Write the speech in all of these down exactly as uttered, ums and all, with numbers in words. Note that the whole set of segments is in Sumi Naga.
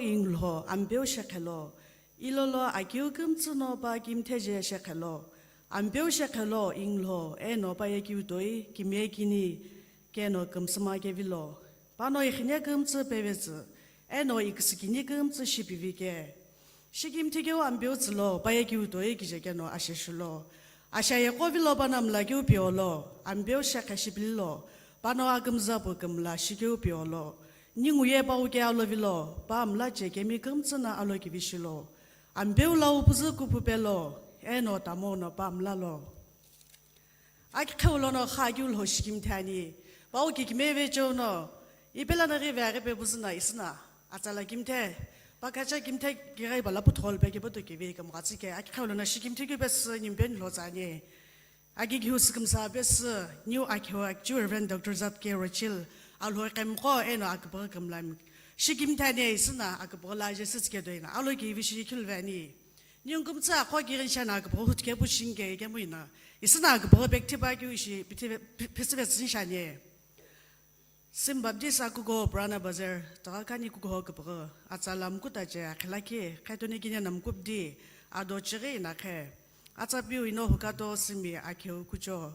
Inglho, Ampeu shekhelo, ilolo akeu kümtsü no pa kimtheje shekhelo, Ampeu shekhelo, inglho, eno pa yekeu toi, kime kini, keno kümsüma kevilo. Pano ikhine kümtsü pevetsü, eno iküsükini kümtsü shipivike. Shikimthikeu Ampeu tsülo, pa yekeu toi kije keno asheshilo. Ashaye qo vilo pano mlakeu piolo, Ampeu shekhe shipililo, pano akümza pu kümla shikeu piolo. Ningu ye pa uke alo vilo, pa mla che kemi kümtsü na alo kivishilo. Ampeu lau püzü kupupelo, eno tamo no pa mlalo. Akikheu lono kha akeu lho shikimthe ani. Pau kikime vecheo no, ipela na ghi veghi pe püzü na isü na, atsala kimthe, pa kacha kimthe kighai pala puthol pe kiboto kivi kümghatsü ke, akikheu lono shikimthe keu pesü nimpe ni lho tsani. Aki kihu sükümsa pesü, niu akihu akichiu Reverend Doctor Zat K Rochil, alhoi kemqo eno aküpüghü kümlami. Shikimthe ani isü na aküpüghü la je sütsü ke doina, alo kivi shi khilve ani. Ningu kümtsü aqo kighini shana aküpüghü hutke pu shinge kemu ina. Isü na aküpüghü pekthi pa keu ishi pithive, pi-, phisive tsüni shani. Sim Baptist akuko Purana Bazar, Taghakhani kukuho küpüghü, atsala mkutache akhilakhi, khetoni kine na mkupdi, ado chighi ina khe. Atsa piu ino hukato simi akheu kucho.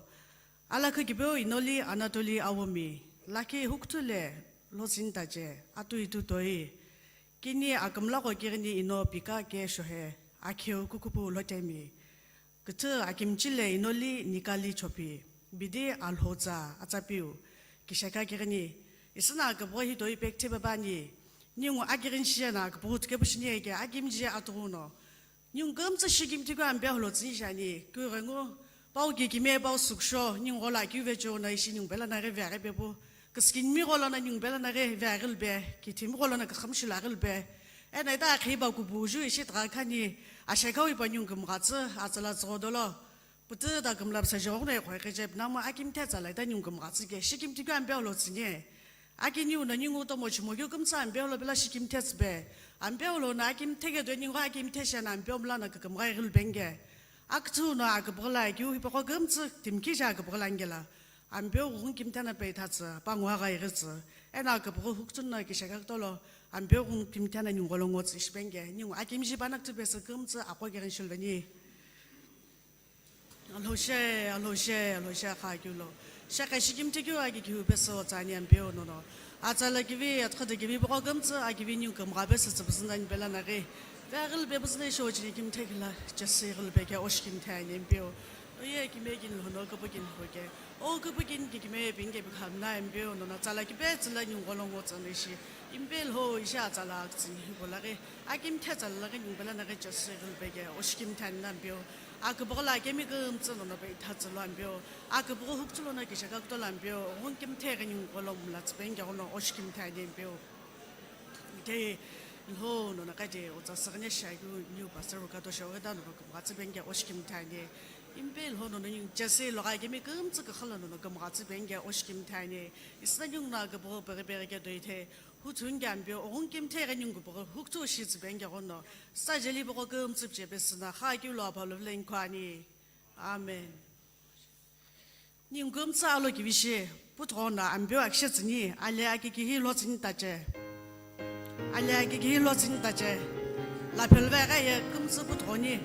Alakhi kipeu inoli Anatoli awomi, lakhi hukthu le lhotsini tache, atu itu toi. Kini akümlaqo kighini ino pika ke shohe, akheu kukupu lhotemi. Küthü akimchi le inoli nikali chopi, bidi alhotsa atsapiu, kishaka kighini, isü na aküpüghü hi toi pekthi pe bani, ningu akighini shijena aküpüghü tuke pushini eke akimji atughuno. Ningu kümtsü shikimthe keu Ampeu lo tsüni shani, keu ghengu, pau kikime, pau süksho, ningu ghola kiu vecheo na ishi ningu pela na ghi veghi pepu, küsükinimi gholo na ningu pela na ghi veghi lbe, kithimi gholo na kükhümshi la ghi lbe. Ena ita akhiba kubuju ishi Taghakhani, ashekau ipa ningu kümghatsü, atsala tsüghodolo. Pütü ta kümla psa joghono ekhoe keche pinamu akimthe tsala ita ningu kümghatsü ke, shikimthe keu Ampeu lo tsüni. Aki niu no ningu tomo chimo keu kümtsü Ampeu lo pela shikimthe tsüpe. Ampeu lo no akimthe ke do ningu akimthe shana Ampeu mla na kükümgha ighilbenge. Aküthü no aküpüghü la keu hipaqo kümtsü timkija aküpüghü la ngela. Ampeu ghungu kimthe na peithatsü, pa ngua gha ighitsü. Ena aküpüghü hukthu no kishaka kutolo, Ampeu ghungu kimthe na ningu lo ngotsü ishibenge. Ningu akimji pa na küthü pesü kümtsü aqo kighini shilveni. Alhoshe, alhoshe, alhoshe kha keu lo. Shekhe shikimthe keu aki kihu pesü tsani Ampeu nono. Atsala kivi, atkhada kivi poko kümtsü, akivi ningu kümgha pesü tsüpüzü nani pela na ghi. Veghi lbe püzü na isho chini kimthe kila, chesi ghilbe ke oshikimthe ani Ampeu. Oye kime kini lhono küpü kini lho ke. O küpü kini kikime pinge pikhamna Ampeu nono. Atsala kipe tsüla ningu gholo ngotsü na ishi. Impe lho ishi atsala aktsüni hibo la ghi. Akimthe tsala la ghi ningu pela na ghi chesi ghilbe ke oshikimthe ani Ampeu. Aküpüghü la kemi kümtsü lono peithatsü lo Ampeu. Aküpüghü hukthu lono kishaka kutolo Ampeu. Ghungu kimthe ghi ningu gholo mla tsüpenge ghono oshikimthe ani Ampeu. Ite lho nono kaje otsa sü ghine shakeu niu pastor kato shogeta nono kümghatsü penge oshikimthe ani. Impe lho nono ningu chesi lo gha kemi kümtsü kükhala nono kümghatsü penge oshikimthe ani. Isü na ningu na aküpüghü peghi peghi ke do ithe. Huthunge Ampeu, oghungu kimthe ghi ningu kümgha, hukthu shitsü penge ghono, sa jeli poko kümtsü pche pesü na, kha keu lo apha lo vile inkhwani. Amen. Ningu kümtsü alo kivishi, puthugho na Ampeu akishe tsüni, ale aki kihi lo tsüni tache. Ale aki kihi lo tsüni tache. La phelve gha ye kümtsü puthugho ni.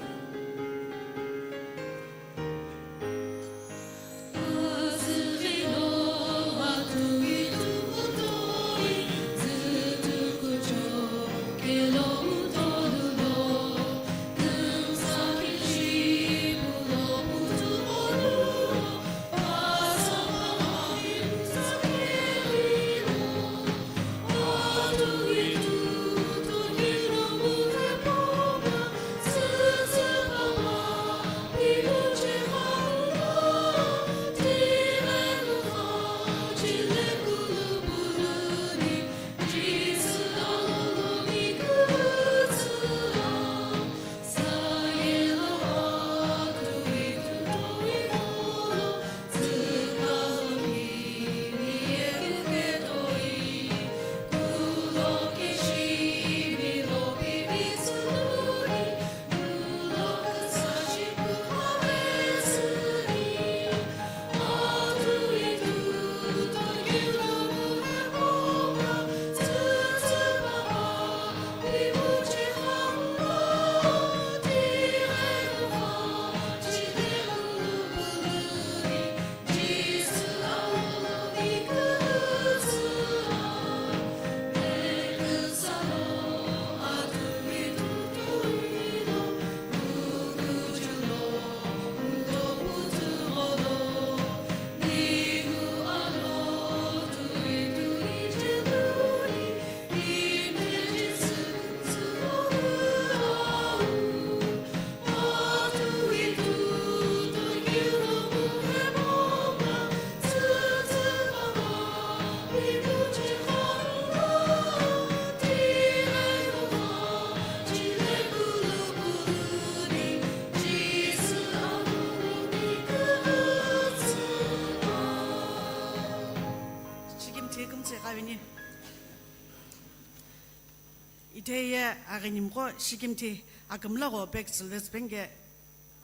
Itehi ye aghinimiqo shikimthi akümla gho pektsülvetsü penge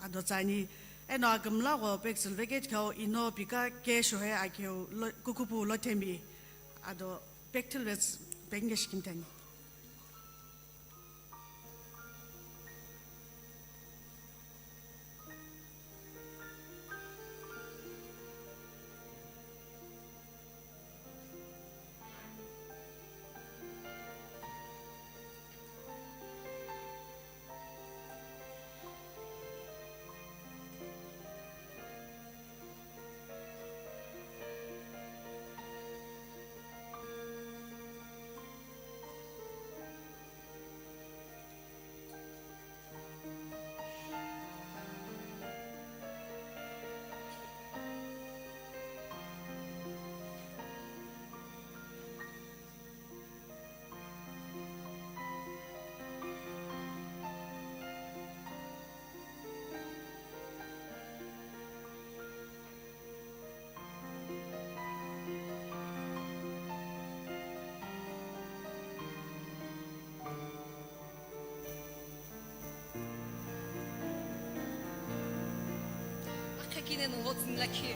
ado tsüani, eno akümla gho pektsülveke thikhau ino pika kesho he akeu lo-, kukupu Lothemi ado pekthilvetsü penge shikimthi ani. Akhakine no lots in lakhi.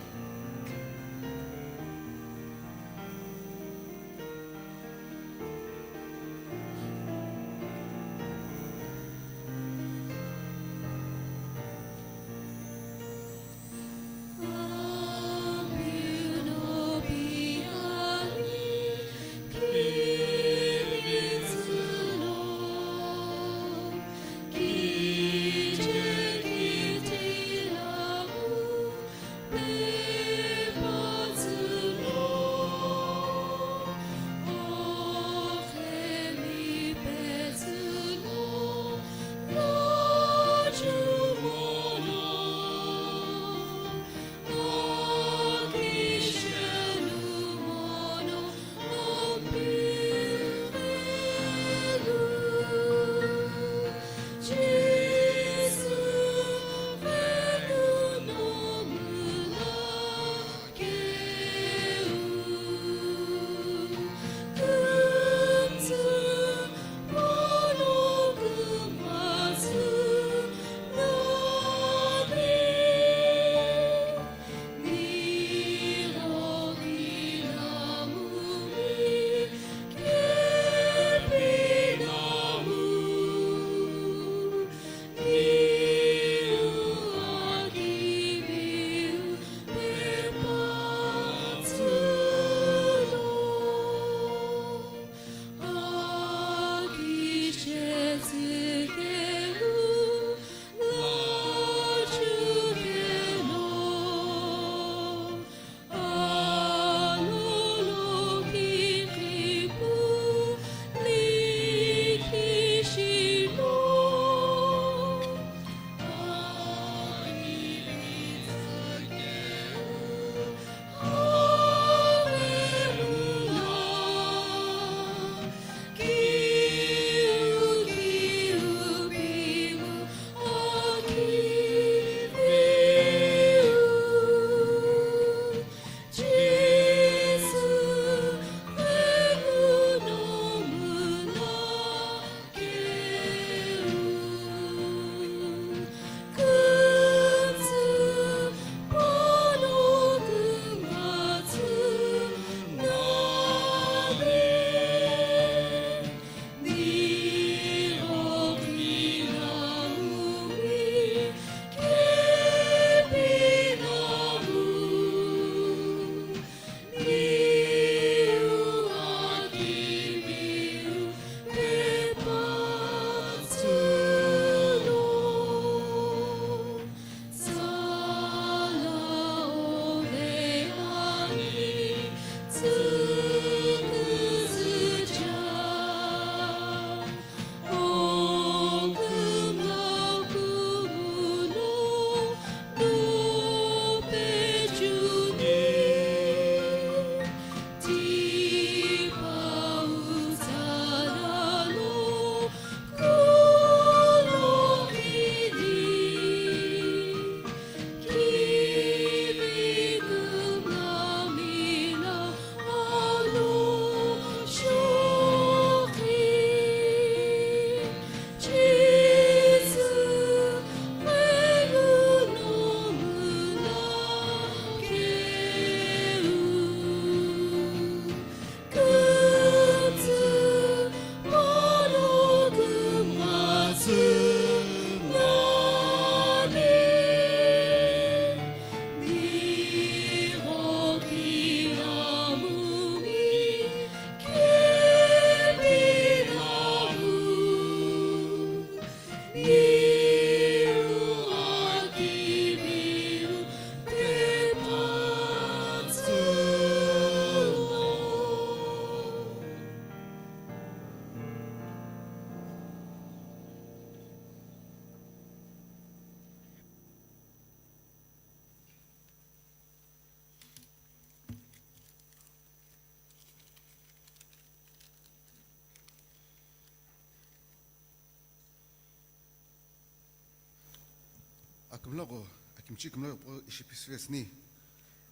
Akümlagho, akimchi kümlagho pho ishi phisüvesüni.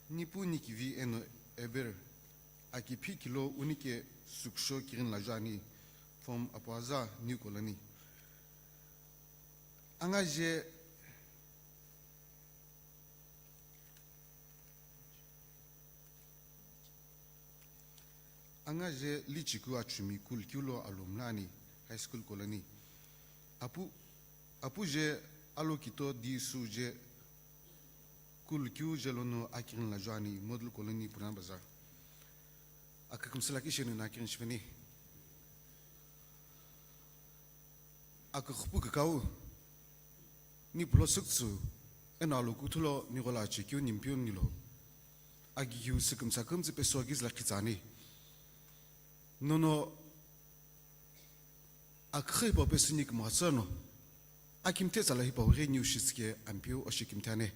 Nipu nikivi eno Eber, akiphi kilo unike sükusho kighini lajuani, from Apuaza New Colony. Angaje, angaje lichiku achumi kulkiu lo alumlani, High School Colony. Apu, apu je alo kito di su je kulkiu je lono akighini lajuani, Model Colony, Purana Bazar. Akükümsü lakhi shenu na akighini shipeni. Akükhupu kükau, nipu lo sükütsü, eno alokuthu lo nighola chekeu nimpeu nilo. Agigiu sükümsa kümtsü pesu aghi züla khitsani. Nono akükha hipau pesü ni kümghatsü no, akimthe tsala hipau ghi niu shitsüke Ampeu oshi kimthe ane.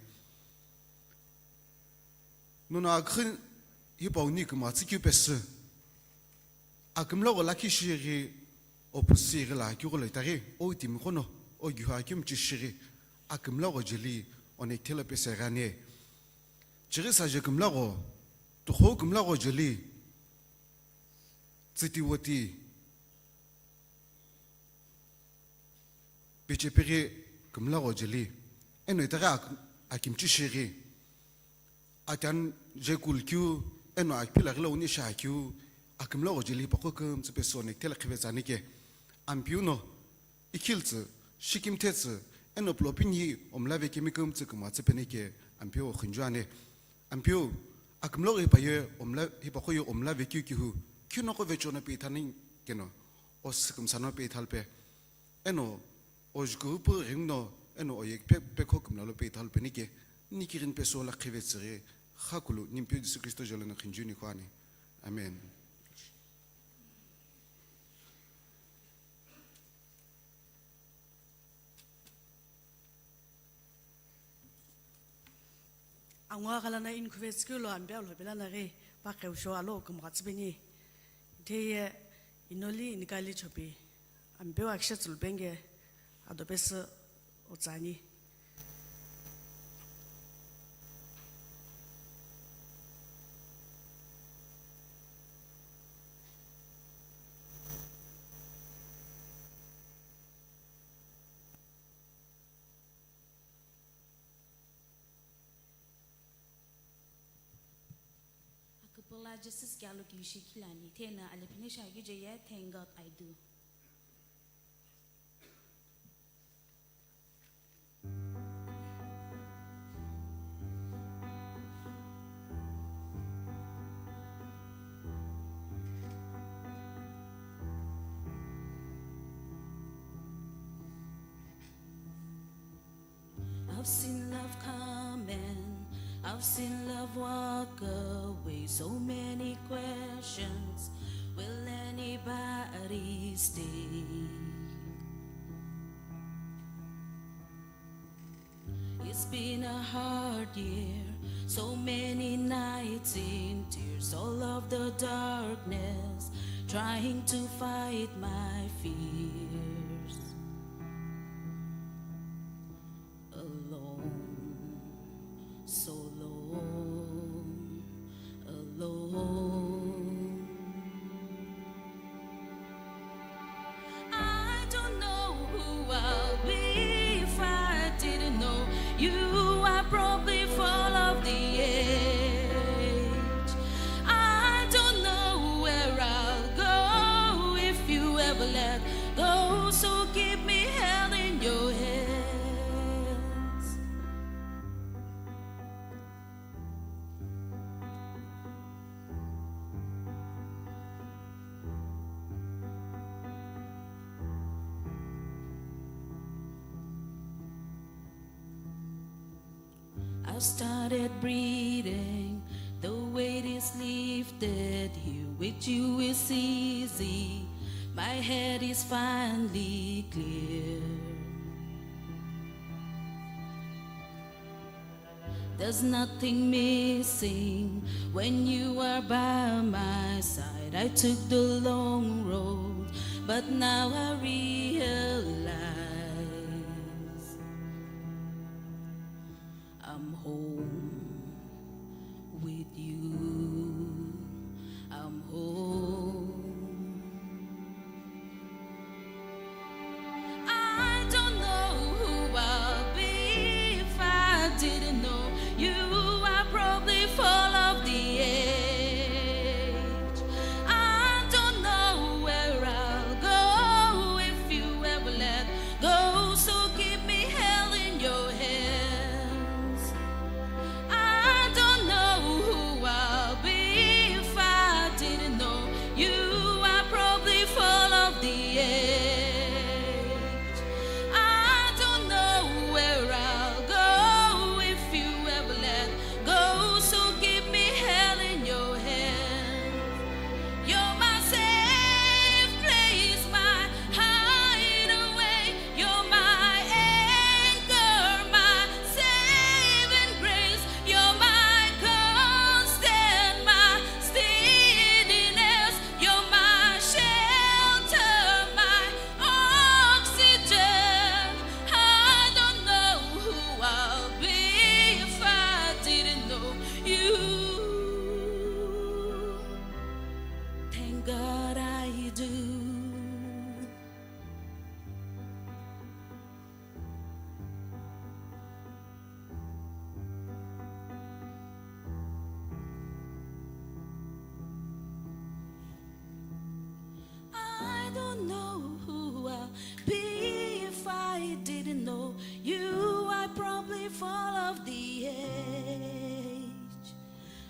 Nono akükha hipau ni kümghatsü keu pesü, akümlagho lakhi shighi, opusi ghi la akigho lo itaghi, o itimi ghono, o gihu akimchi shighi, akümlagho jeli, onekthelo pesü ghi ane. Chighi saje kümlagho, tukhou kümlagho jeli, tsüti woti, pechepeghi kümlagho jeli, eno itaghi ak-, akimchi shighi, atian je kulkiu, eno akiphi laghilo uni shakeu, akümlagho jeli hipaqo kümtsü pesü onekthelo khivetsü ani ke, Ampeu no, ikhiltsü, shikimthetsü, eno pulopinyi omlave kemi kümtsü kümghatsü peni ke Ampeu okhunju ani. Ampeu, akümlagho hipaye omla-, hipaqo ye omlave keu kihu, kinoqo vechono pe ithani keno, o sükümsano pe ithalpe. Eno, o jukupu ghimno, eno o yekpe, pekho kümlalo pe ithalpe nike, nikighini pesü ola khivetsüghi, khakulu, nimpeu Jisü Kristo jolo no khunju ni khuani. Amen. Angua ghalana inkhuvetsükeu lo ambia lhopelana ghi, pa qeusho alo kümghatsü peni. Theye inoli inikali chopi, ambeu akishe tsülupenge, adopesü otsani. Aküpüla Jesus kyalu kishi khilani, thena alephine shaghi jeye, thank God I do. I've seen love come and I've seen love walk away. So many questions, will anybody stay? It's been a hard year, so many nights in tears, all of the darkness trying to fight my fears. Alone, so alone, alone. I don't know who I'll be if I didn't know you. I probably fall off the edge. I don't know where I'll go if you ever let go. So keep me held in your hands. I've started breathing, the weight is lifted. Here with you is easy, my head is finally clear. There's nothing missing when you are by my side. I took the long road, but now I realize Home with you, I'm home. I don't know who I'll be if I didn't know you. I probably fall off the edge. I don't know where I'll go if you ever let go. So keep me held in your hands. I don't know who I'll be if I didn't know you. I probably fall off the edge. I don't know where I'll go if you ever let go. So keep me held in your hands. You're my safe place, my hideaway. You're my anchor, my saving grace. You're my constant, my steadiness. You're my shelter, my oxygen. I don't know who I'll be if I didn't know you. Thank God I do. I don't know who I'll be if I didn't know you. I probably fall off the edge.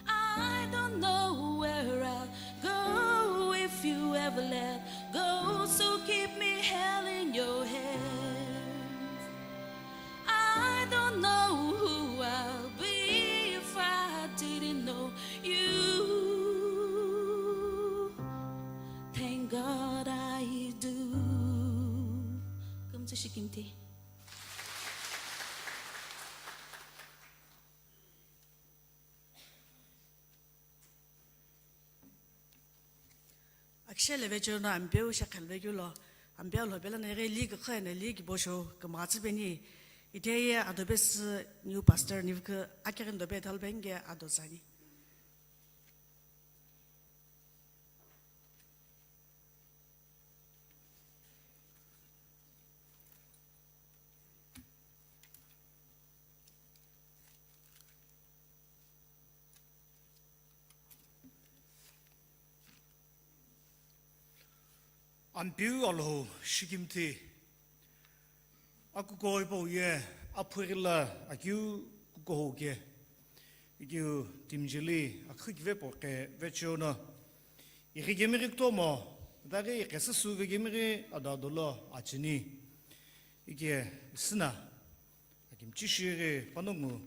I don't know where I'll go if you ever let go. So keep me held in your hands. I don't know who I'll be if I didn't know you. Thank God I do. Kümtsü shikimthi. Akishe leve cheu no Ampeu shekhel vekeu lo, Ampeu lo pelo no ighi li kükha eno li kibo shou kümgha tsüpeni, itehi ye ado pesü new pastor nivuku akighi ndo pe thalpe nge ado tsüani. Ampeu Alhou shikimthi, akuko hipau ye aphughi lo akeu kuko hou ke, ikeu timijeli akhu kivepo ke vecheo no, ighi kemighi kutomo, itaghi ighesü sü vekemighi ado ado lo acheni, ike isüna akimchi shighi panongu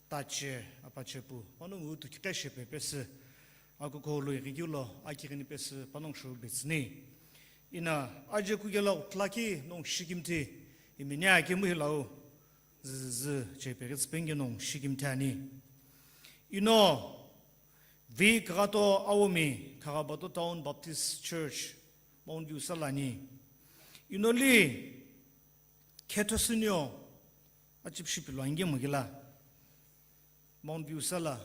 tache apache pu panongu tukiqe shepe pesü akuko hou lo ighikeu lo akighini pesü panongu shou betsüni. Ina aje kugela utlaki nongu shikimthi imini akemu hilau züzü chepe ghi tsüpengino shikimthi ani. Ino vi kaghato awomi Khaghabato Town Baptist Church Mount View sala ani. Ino li khetho sünio achipishi pilo angemu gila Mount View sala.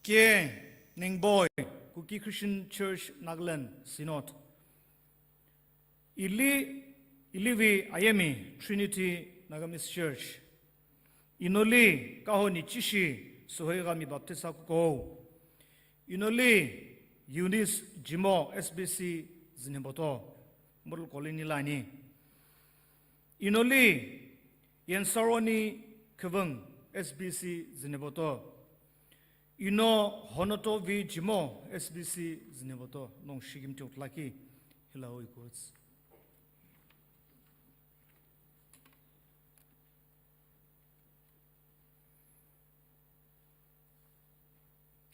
Ke Ningboi Kuki Christian Church Nagaland Synod. Ili, ilivi ayemi Trinity Nagamese Church. Inoli Kahoni Chishi Suhoighami Baptist Akukou. Inoli Eunice Jimo S B C Zünheboto, Model Colony lani. Inoli Yensaroni Khivung S B C Zünheboto. Ino Honoto vi Jimo S B C Zünheboto nongu shikimthi utlaki hilau ikuts.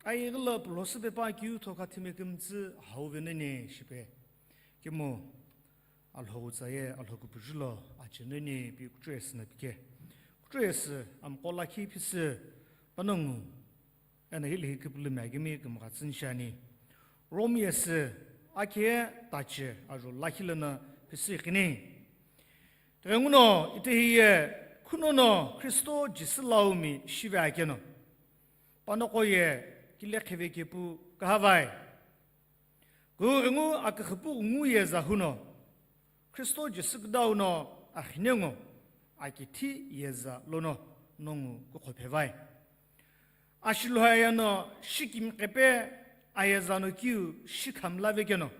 Aighilo pulosü pepa kiu thoka thime kümtsü hau venene shipe. Kemu Alhou tsaye Alhou kupuju lo acheneni pi kuchesü na pike. Kuchesü amqo lakhi phisü panongu ena hili hi kipulumi akimi kümghatsüni shiani. Romi yesü akhe tache ajo lakhi lana phisü iqini. Tighenguno itehi ye Kunono Kristo Jisü laumi shive akeno, panoqo ye kile qhive kepu kahavai. Kughengu aküxüpu ngu yeza huno, Kristo Jisü küdau no axine ngo akithi yeza lono nongu kuqhophevai. Ashiluhaya no shikimqepe ayeza no kiu shikhamlavekeno,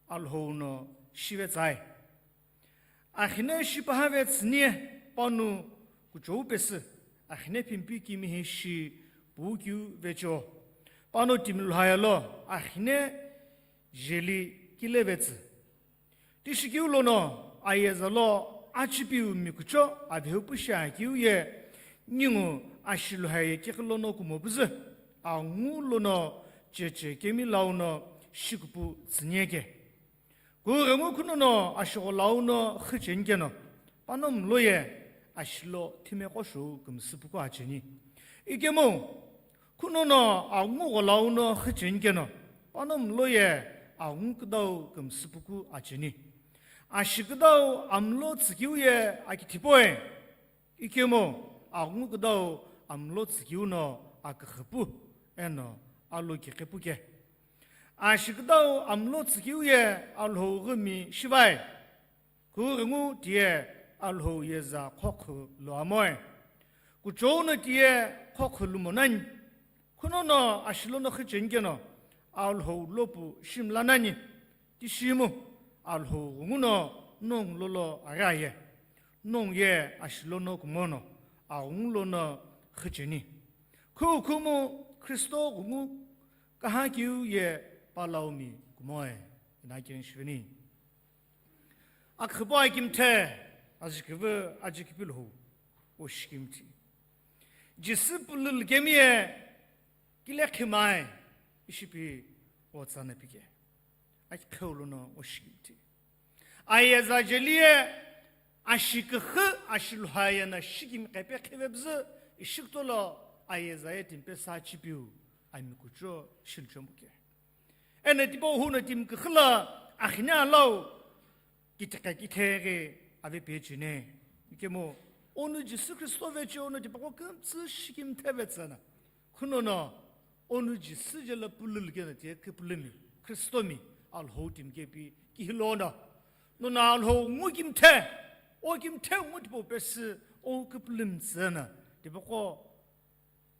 Alhou no shive tsai. Axine shipahave tsünie panu kuchou pesü, axine phimpi kimihi shi pukiu vecho. Panu timiluhaya lo axine jeli kile vetsü. Tishikiu lono ayeza lo achipiu mikucho avehu püshiakiu ye ningu ashiluhaya kekhi lono kumopüzü, angu lono cheche kemi launo shikupu tsünieke. Kughengu khunono ashigho launo xüchenikeno, pano mlo ye ashilo thimeqo shou kümsüpuku acheni. Ikemu, khunono angu gho launo xüchenikeno, pano mlo ye angu küdau kümsüpuku acheni. Ashi küdau amlo tsükiu ye akithipoe. Ikemu, angu küdau amlo tsükiu no aküxüpu eno alo kiqepuke. Ashi küdau amlo tsükiu ye Alhou ghümi shivai. Kughengu tiye Alhou yeza qhoqhü lo amoe. Kuchou no tiye qhoqhü lumo nani. Khunono ashilono xüchenikeno Alhou lopu shimla nani. Tishimu Alhou ghungu no nongu lolo aghaye. Nongu ye ashilono kumono, aghungu lono xücheni. Khukhumu Kristo ghungu kahakiu ye palaumi kumoe. Ina kirin shiveni. Aküxüpu akimthe, ajikivü, ajikipil hou, oshikimthi. Jisü pulul kemiye kile khimai, ishipi otsana pike. Akhi kheu lono oshikimthi. Ayeza jeliye ashiküxü ashiluhaya na shikimqepe khivebzü ishikutolo ayeza ye timpe sa chipiu amikucho shilchomuke. Eno tipau huno timküxü la axine alau kitiqe kitheghi ave pechine. Ikemu onu Jisü Kristo veche ono tipaqo kümtsü shikimthe vetsana. Khunono onu Jisü jela pulul kena tiye küpulumi, Kristomi, Alhou timkepi kihilono. Nono Alhou ngu kimthe, o kimthe ngu tipau pesü, o küpulum tsüna, tipaqo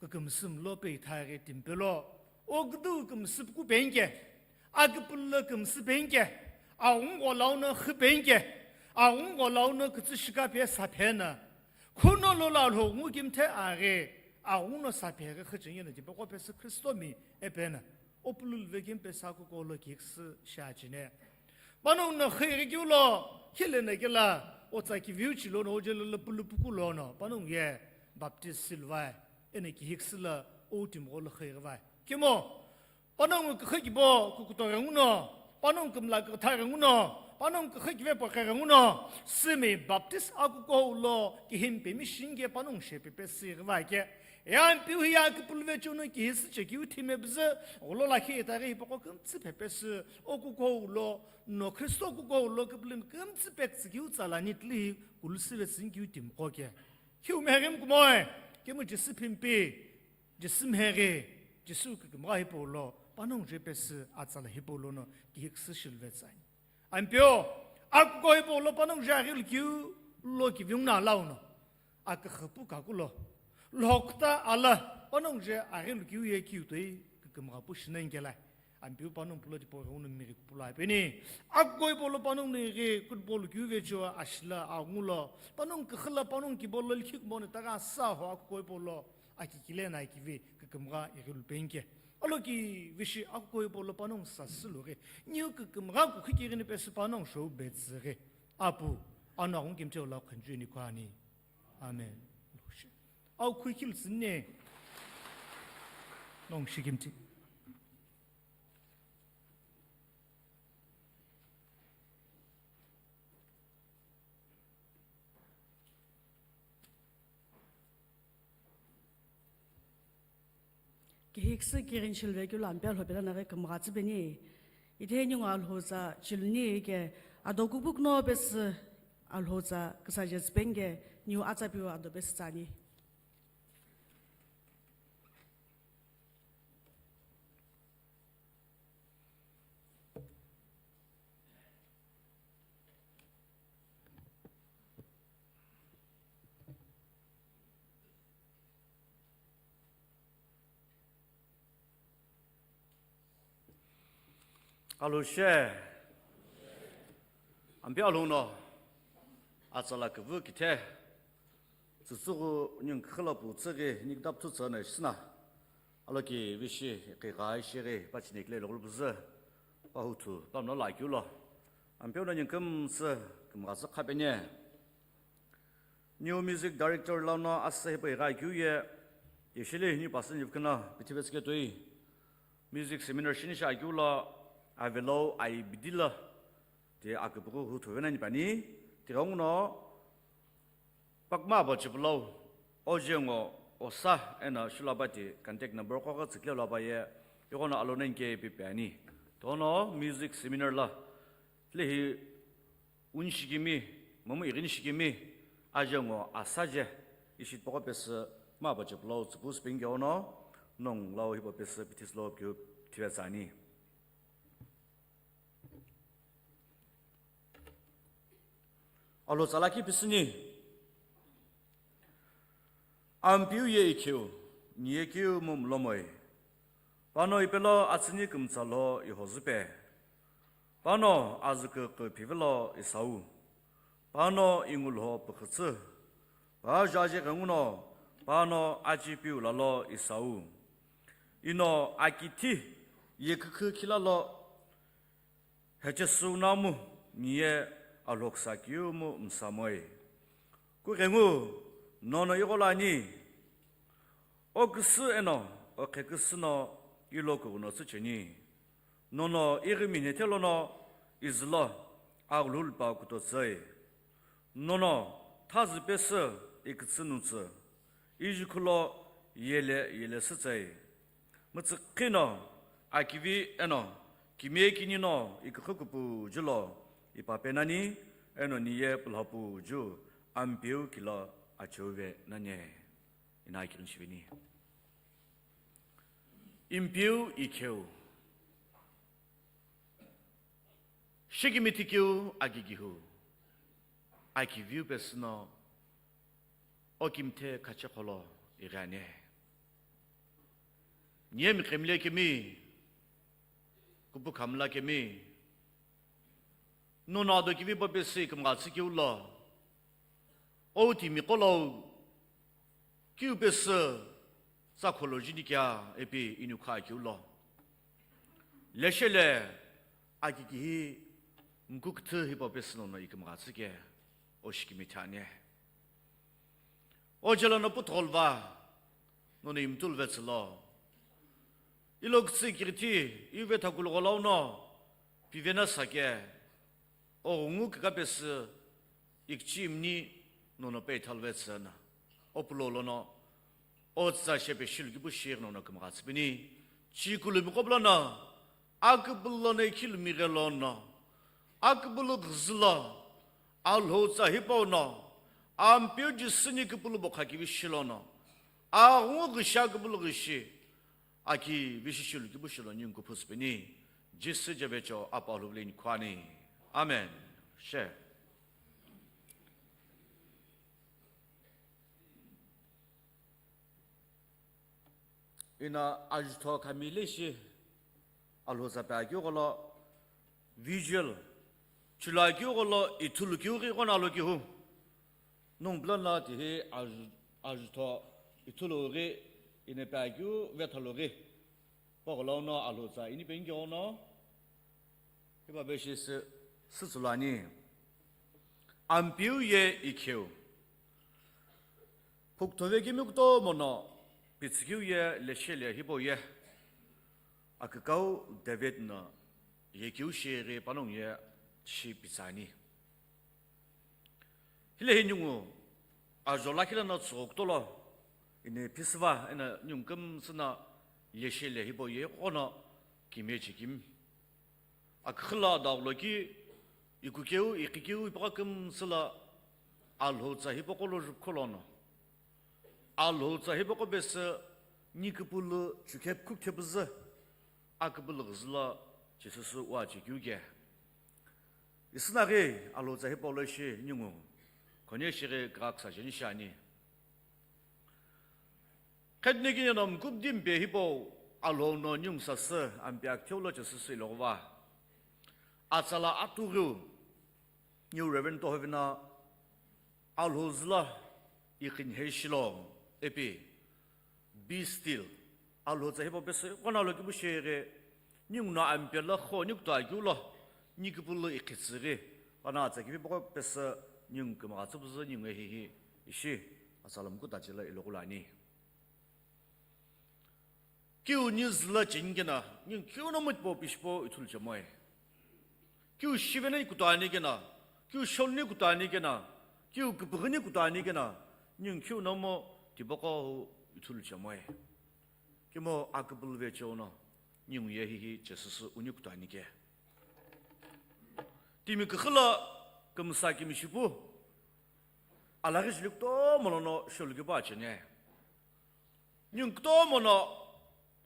kükümsü mlo pe ithaghi timpelo, o küdüu kümsüpuku penke, aküpullo kümsü penke, aghungu gho launo xü penke, aghungu gho launo kütsü shika pe saphena. Khuno lola Alhou ngu kimthe aghi, aghungu no sapheghi xüchengena tipaqo pesü Kristomi epena. O pulul vekimi pesü akukolo kikisü shiachine. Panongu no xüighi keu lo, khilena kela, otsa kiviu chilono, ojelo lo pulupuku lono, panongu ye Baptist silvai, eno kihikisü lo, o timqo lo xüighivai. Kemo, panongu küxü kibo kukuto ghenguno, panongu kümla kükütha ghenguno, panongu küxü kivepo khe ghenguno, sümi Baptist akuko lo kihimi pemi shinge panongu shepepe süighivai ke, Ampeu hiye aküpülüve cheuno kihisü chekiu thimebüzü, gholo lakhi itaghi hipaqo kümtsü phepesü, okuko ulo, no Kristo okuko ulo küpülümi kümtsü pektsü kiu tsalani tilihi kulusüve tsüni kiu timiqo ke. Hiu mheghi mkumoe, kemu Jisü phimpi, Jisü mheghi, Jisü kükümgha hipau lo, panongu je pesü atsala hipau lono, kihi küsü shilüve tsani. Ampeu, akuko hipau lo panongu je aghilu kiu lo kiviungu na launo. Aküxüpu kakulo. Lhokta ala, panongu je aghilu kiu ye kiu toi kükümgha pu shinenkelai. Ampeu panongu pulo tipau ghenguno mighi kupulo apeni. Akuko hipau lo panongu no ighi kutupolu kiu vecheo ashila angulo. Panongu küxü la panongu kibo lo likhi kumo no taga sa ho akuko hipau lo. Aki kile na kivi kükümgha ighilu penke. Aloki vishi akuko hipau lo panongu sasü lughi. Niu kükümgha kukhi kighini pesü panongu shou betsüghi. Apu, ano aghungu kimthe ula khunju ni kwani. Amen. Au khui kilu tsünne. Nongu shikimthi. Kihi küsü kighini shilüve kiu lo Ampeu Alhou pelo naghi kümgha tsüpeni. Ithe ningu Alhou tsa chiluni ke ado kupukuno pesü Alhou tsa küsa je tsüpeni ke Niu atsa piu ado pesü tsüani. Alu she. Ampeu Alhou no atsala küvü kithe tsütsüghü ningu küxü la pu tsüghi nikdap thu tsüna shisüna. Aloki vishi kigha ishi ghi pachini kile loglu püzü pahuthu pamno la keu lo. Ampeu no ningu kümsü kümgha tsü khapeni. Niu music director lono asü hipau ighi akeu ye, tishili niu pasü niu kena pithive tsüketoi. Music seminar shini shi akeu lo, avelo I B D lo, ti aküpüghü huthuve nani pani, tighenguno pakma bo chipulo, ojengo osa eno shulabati contact number qo tsükle lo abaye, ighono alono inke pipe ani. Tono music seminar lo, lehi Unishikimi, momu ighinishikimi, ajengo asaje, ishi tipaqo pesü, ma pache pulo tsüpu sipingi ono, nongu lau hipau pesü, pithisü lo keu thive tsüani. Alo tsala ki pisüni. Ampeu ye ikheu, niye keu mu mlomoi. Pano ipelo atsüni kümtsa lo ihozüpe. Pano azükükü phivelo isau. Pano ingulho pükhütsü. Pa jaje ghenguno, pano achipiu lalo isau. Ino akithi ye kükhü khilalo Hechesu namu niye alhoksa kiumu msamoi. Kughengu nono igholani, oküsü eno okheküsü no ilokuguno tsücheni. Nono ighimi nethelono izülo aghulhulpa kutotsüi. Nono thazü pesü ikütsü nuntsü. Ijikhulo yele yele sütsai. Mütsüqhino akivi eno kimie kinino iküxü kupuju lo ipape nani eno niye pulhapuju ampeu kilo acheuve nani. Ina akirin shivini. Impeu ikheu. Shikimithikeu akigihu. Akiviu pesüno okimthe khachekholo ighane. Niye miqhemile kemi, kupu khamla kemi, nono ado kivi papesi kümgha tsükeu lo, o timi qolo kiu pesü tsakholo jinikia epi inukha keu lo. Leshele akikihi mkuküthü hipau pesü nono ikümgha tsüke oshikimi thani. Ojelo no puthol va, nono imtul vetsülo. Ilo kütsü kirithi, ive thakulugho launo, pivena sake, oghungu kükapesü, ikchi imni, nono peithal vetsüna. Opulolono, otsa shepe shilu kipu shir nono kümgha tsüpini, chikulumi qoblono, Aküpülü lono ikhilu mighe lono, aküpülü ghüzü lo, Alhou tsa hipau no, Ampeu Jisü ni küpülü bokha kivi shi lono, aghungu ghishi aküpülü ghishi, aki vishishilu kipu shi lo ningu kuphu sipini, Jisü jevecho apa Alhou vile nikhuani. Amen. She. Ina ajutho khami leshi alhoza pe akeu gholo visual chula akeu gholo ithulu keu ghi ghona lo kihu. Nung plan la tihi aju-, ajutho ithulu ghi ina pe akeu vethalo ghi. Pogolo no alhoza ini pe ingi ono. Hipa beshi sü, sütsülani. Ampeu ye ikheu. Phukthove kemi kutomo no, pitsükeu ye leshele hipau ye. Akükau David no, yekeu sheri panongu ye shi pitsani. Hilehi ningu ajo lakhi lono tsüghü kutolo, ini phisüva eno ningu kümsü no leshele hipau ye ighono kimiye chekimi. Aküxü lo adaghulo ki, ikukeu, iqikeu, ipegha kümsü lo Alhou tsa hipaqo lo jupkhu lono, Alhou tsa hipaqo pesü niküpülü chukhe khukhe püzü, aküpülü ghüzü lo Jisü wa chekeu ke. Isünaghi Alhou tsa hipau lo ishi ningu khone shighi gha küsa jeni shiani. Khednekine no mkubdi mpe hipau Alhou no ningu sasü ampe aktheu lo Jisü iloquva. Atsala atughiu New Reverend Tohovina Alhou züla iqinhe shilo ipi, be still. Alhou tsa hipau pesü iqo no alokipu shighi, ningu no ampe lo kho nikütoi keu lo, niküpülü iqhitsüghi, pana atsa kivi paqo pesü ningu kümgha tsüpüzü ningu ye hihi ishi, atsala mkutachi lo iloqulu ani. Kiu ni züla cheni kena, ningu kiu no mutpo pishipo ithulu chemoe. Kiu shiveni kutani kena, kiu shonni kutani kena, kiu küpüghüni kutani kena, ningu kiu nomo tipaqo hu ithulu chemoe. Kimo aküpülü vecheo no, ningu ye hihi Jisü uni kutani ke. Timi küxü lo kümsa kimi shipu, alaghi jili kutomo lono sholukepu acheni. Ningu kutomo no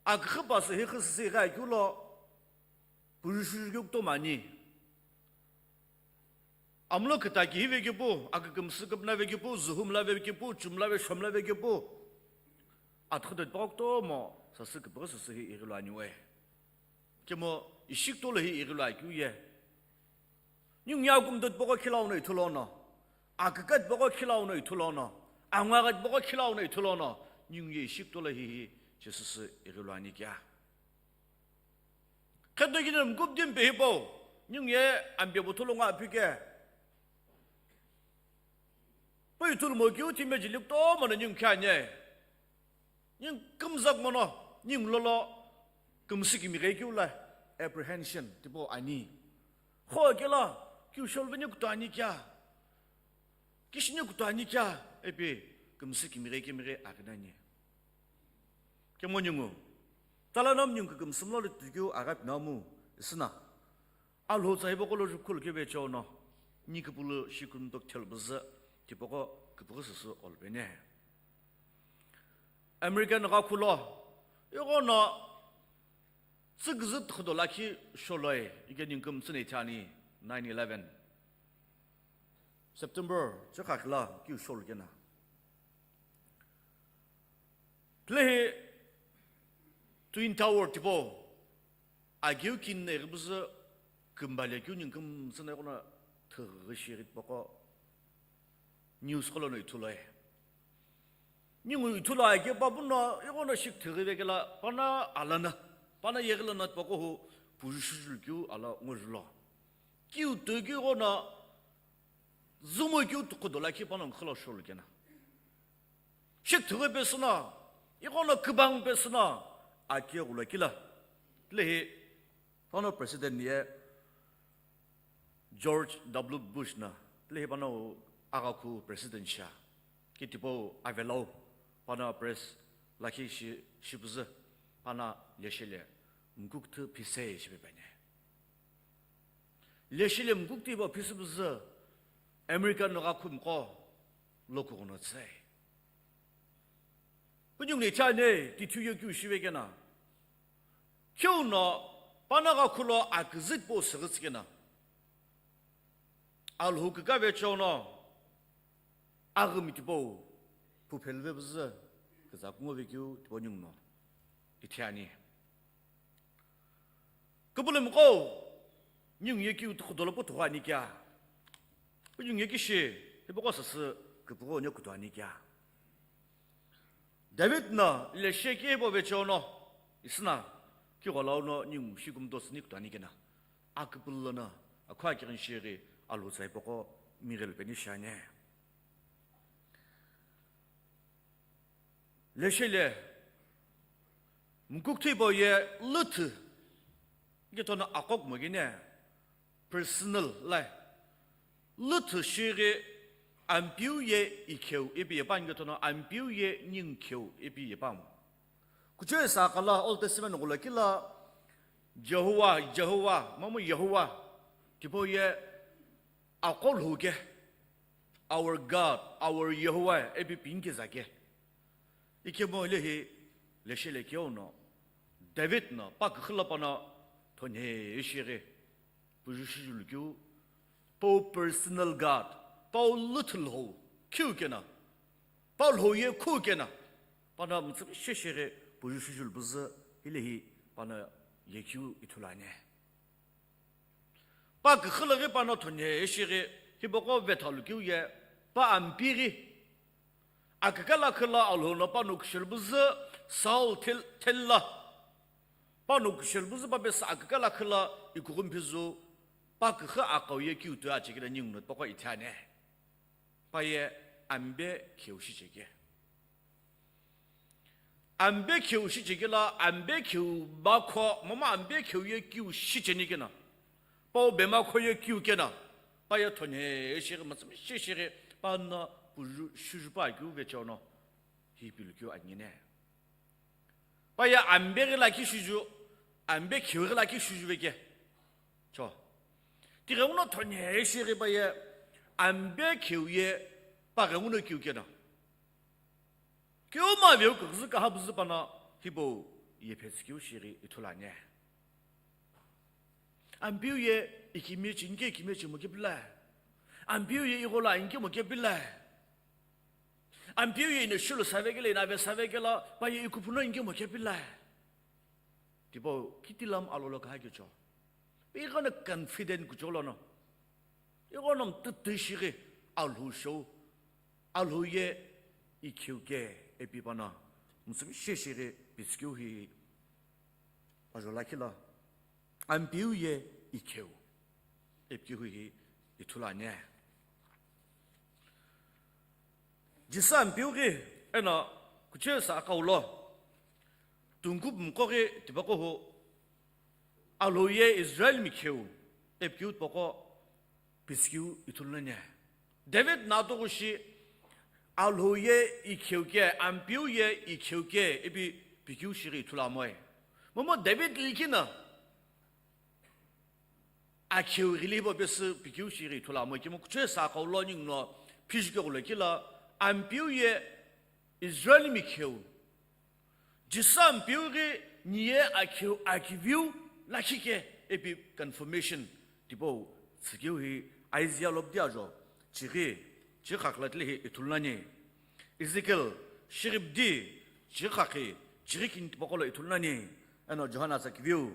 aküxü pasü hi xüsüsü ighi akeu lo, püzü shüzü keu kutomo ani. Amlo küta kihi vekepu, akükümsü küpüna vekepu, zuhumla vekepu, chumla ve shomla vekepu, atüxü dotipaqo kutomo sasü küpüghü sasü hi ighi lo ani we. Kimo ishi kuto lo hi ighi lo akeu ye. Ningu ye akum dotipaqo khilau no ithu lono, aküka tipaqo khilau no ithu lono, angwagha tipaqo khilau no ithu lono, ningu ye ishi kuto lo hihi Jisü ighi lo ani kea. Khednekine no mkubdi mpe hipau, ningu ye ampe buthu lo ngo aphi ke. Pu ithulu mo keu timi jili kutomo no ningu khe ani. Ningu kümzak mono, ningu lolo kümsü kimi ghi keu lo apprehension tipau ani. Kho kelo, kiu sholuveni kutani kea, kishini kutani kea, ipi kümsü kimi ghi kimi ghi aghi nani. Kemo ningu, tala nam ningu kükümsü mlo lo tükeu aghi pinamu, isüna. Alhou tsa hipaqo lo jupkhu lo keve cheo no, niküpülü shikündo kthelu püzü, tipaqo küpüghü sasü olupeni. American ghakhu lo, ighono tsüküzü tükhudo lakhi sholoi, ike ningu kümtsü no ithani, nine eleven. September chekha kila kiu sholu kena. Tilehi Twin Tower tipau, akeu kini no ighi püzü kümba le keu ningu kümtsü no ighono thüghü shi ighi tipaqo news qo lono ithulu e. Ningu ithulu akeu pa puno ighono shi küthüghü vekela pana alana, pana yeghi lono tipaqo hu püzü shüzü keu ala ngo julo. Kiu toi keu ighono zumo keu tükhudo lakhi pano nkhilo sholu kena. Shi küthüghü pesü no, ighono kübang pesü no, akeu ghulo kila. Tilehi, pano president ye George W Bush no, tilehi pano aghakhu president sha. Ki tipau avelau, pano press lakhi shi, shipüzü, pano leshele, mkukthü phisei shipe pene. Leshele mkukthü hipau phisüpüzü American ghakhu mqo lokughuno tsei. Puningu no ithani tithiu ye kiu shive kena. Kiu no pano ghakhu lo aküzü tipau süghütsü kena. Alhou küka vecheo no aghümi tipau phu phelüve püzü küza kungu vekeu tipau ningu no ithani. Küpülümiqo, ningu ye kiu tükhudo lo pu thughu ani kea? Pu ningu ye kishi, hipaqo sasü küpüghü no kuto ani kea? David no leshe keu hipau vecheo no, isüna, kigholau no ningu shi kümtosüni kuto ani kena. Aküpülü lono, akhu akighini shighi Alhou tsa hipaqo mighelu peni shiani. Leshele, mkukthü hipau ye lüthü, ikethono aqoku moghine, personal life. Lüthü shighi Ampeu ye ikheu ipi yepa, ikethono Ampeu ye ningkheu ipi yepa mo. Kuchou isa kala Old Testament ghulo kila Jehovah, Jehovah, mamu Yehovah, tipau ye aqo lhou ke. our God, our Yehovah, ipi pinike zake. Ikemu hile hi leshe lekeu no, David no pa küxü la pano thonhe shighi puju shijulu keu, pa personal God, pa lüthü lho keu kena, pa lho ye khu kena, pano mütsü shesheghi puju shijulu püzü hile hi pano ye keu ithulu ani. Pa küxü laghi pano thonhe shighi hipaqo vetha lukeu ye, pa Ampeu ghi akükala khüla Alhou no pano kushelu püzü Saul thel-, thella. Pano kushelu püzü pa pesü akükala khüla ikughumi phizu pa küxü aqau ye keu toi achekela ningu no tipaqo ithi ani. Pa ye Ampeu kheu shicheke. Ampeu kheu shichekela, Ampeu kheu makho, momu Ampeu kheu ye keu shicheni kena. Pau be makho ye keu kena. Pa ye thonhe shighi, mütsümshi shighi, pano puju shuju pa keu vecho no, hi pilu keu ani ne. Pa ye Ampeu ghi lakhi shuju, Ampeu kheu ghi lakhi shuju veke. Cho. Tighenguno thonhe shighi pa ye Ampeu kheu ye pa ghenguno keu kena. Keu ma veu küküzü kaha püzü pano hipau ye phetsü keu shighi ithulu ani. Ampeu ye ikimiye chinike ikimiye chimo kepila. Ampeu ye ighola inikemo kepila. Ampeu ye ino shilo savekela, ino ave savekela, pa ye ikuphuno inikemo kepila. Tipau kitilam alolo kaha kecho. Ighono confident kucholo no. Ighono mtütü shighi Alhou shou. Alhou ye ikheu ke ipi pano mütsümshi shighi pitsü keu hi ajo lakhi la. Ampeu ye ikheu. Ipi keu hi ithulu ani. Jisü Ampeu ghi eno kuchesa aqau lo. Tungkupu mqo ghi tipaqo hu. Alhou ye Israel mi kheu. Ipi keu tipaqo pitsü keu ithulu ani. David no atoqu shi Alhou ye ikheu ke, Ampeu ye ikheu ke, ipi pikeu shighi ithulu amoe. Momu David likhi no akheu ghili bo pesü pikeu shighi ithulu amoe. Ikemu kuchesa aqau lo ningu no phiju keghulo kila Ampeu ye Israel mi kheu. Jisü Ampeu ghi niye akheu akiviu lakhi ke ipi confirmation tipau tsükeu hi Isaiah lopdi ajo chighi, chighi khakhi la tile hi ithulu ani. Ezekiel shighi pdi, chighi khakhi, chighi kini tipaqo lo ithulu ani. Eno John atsa kiviu.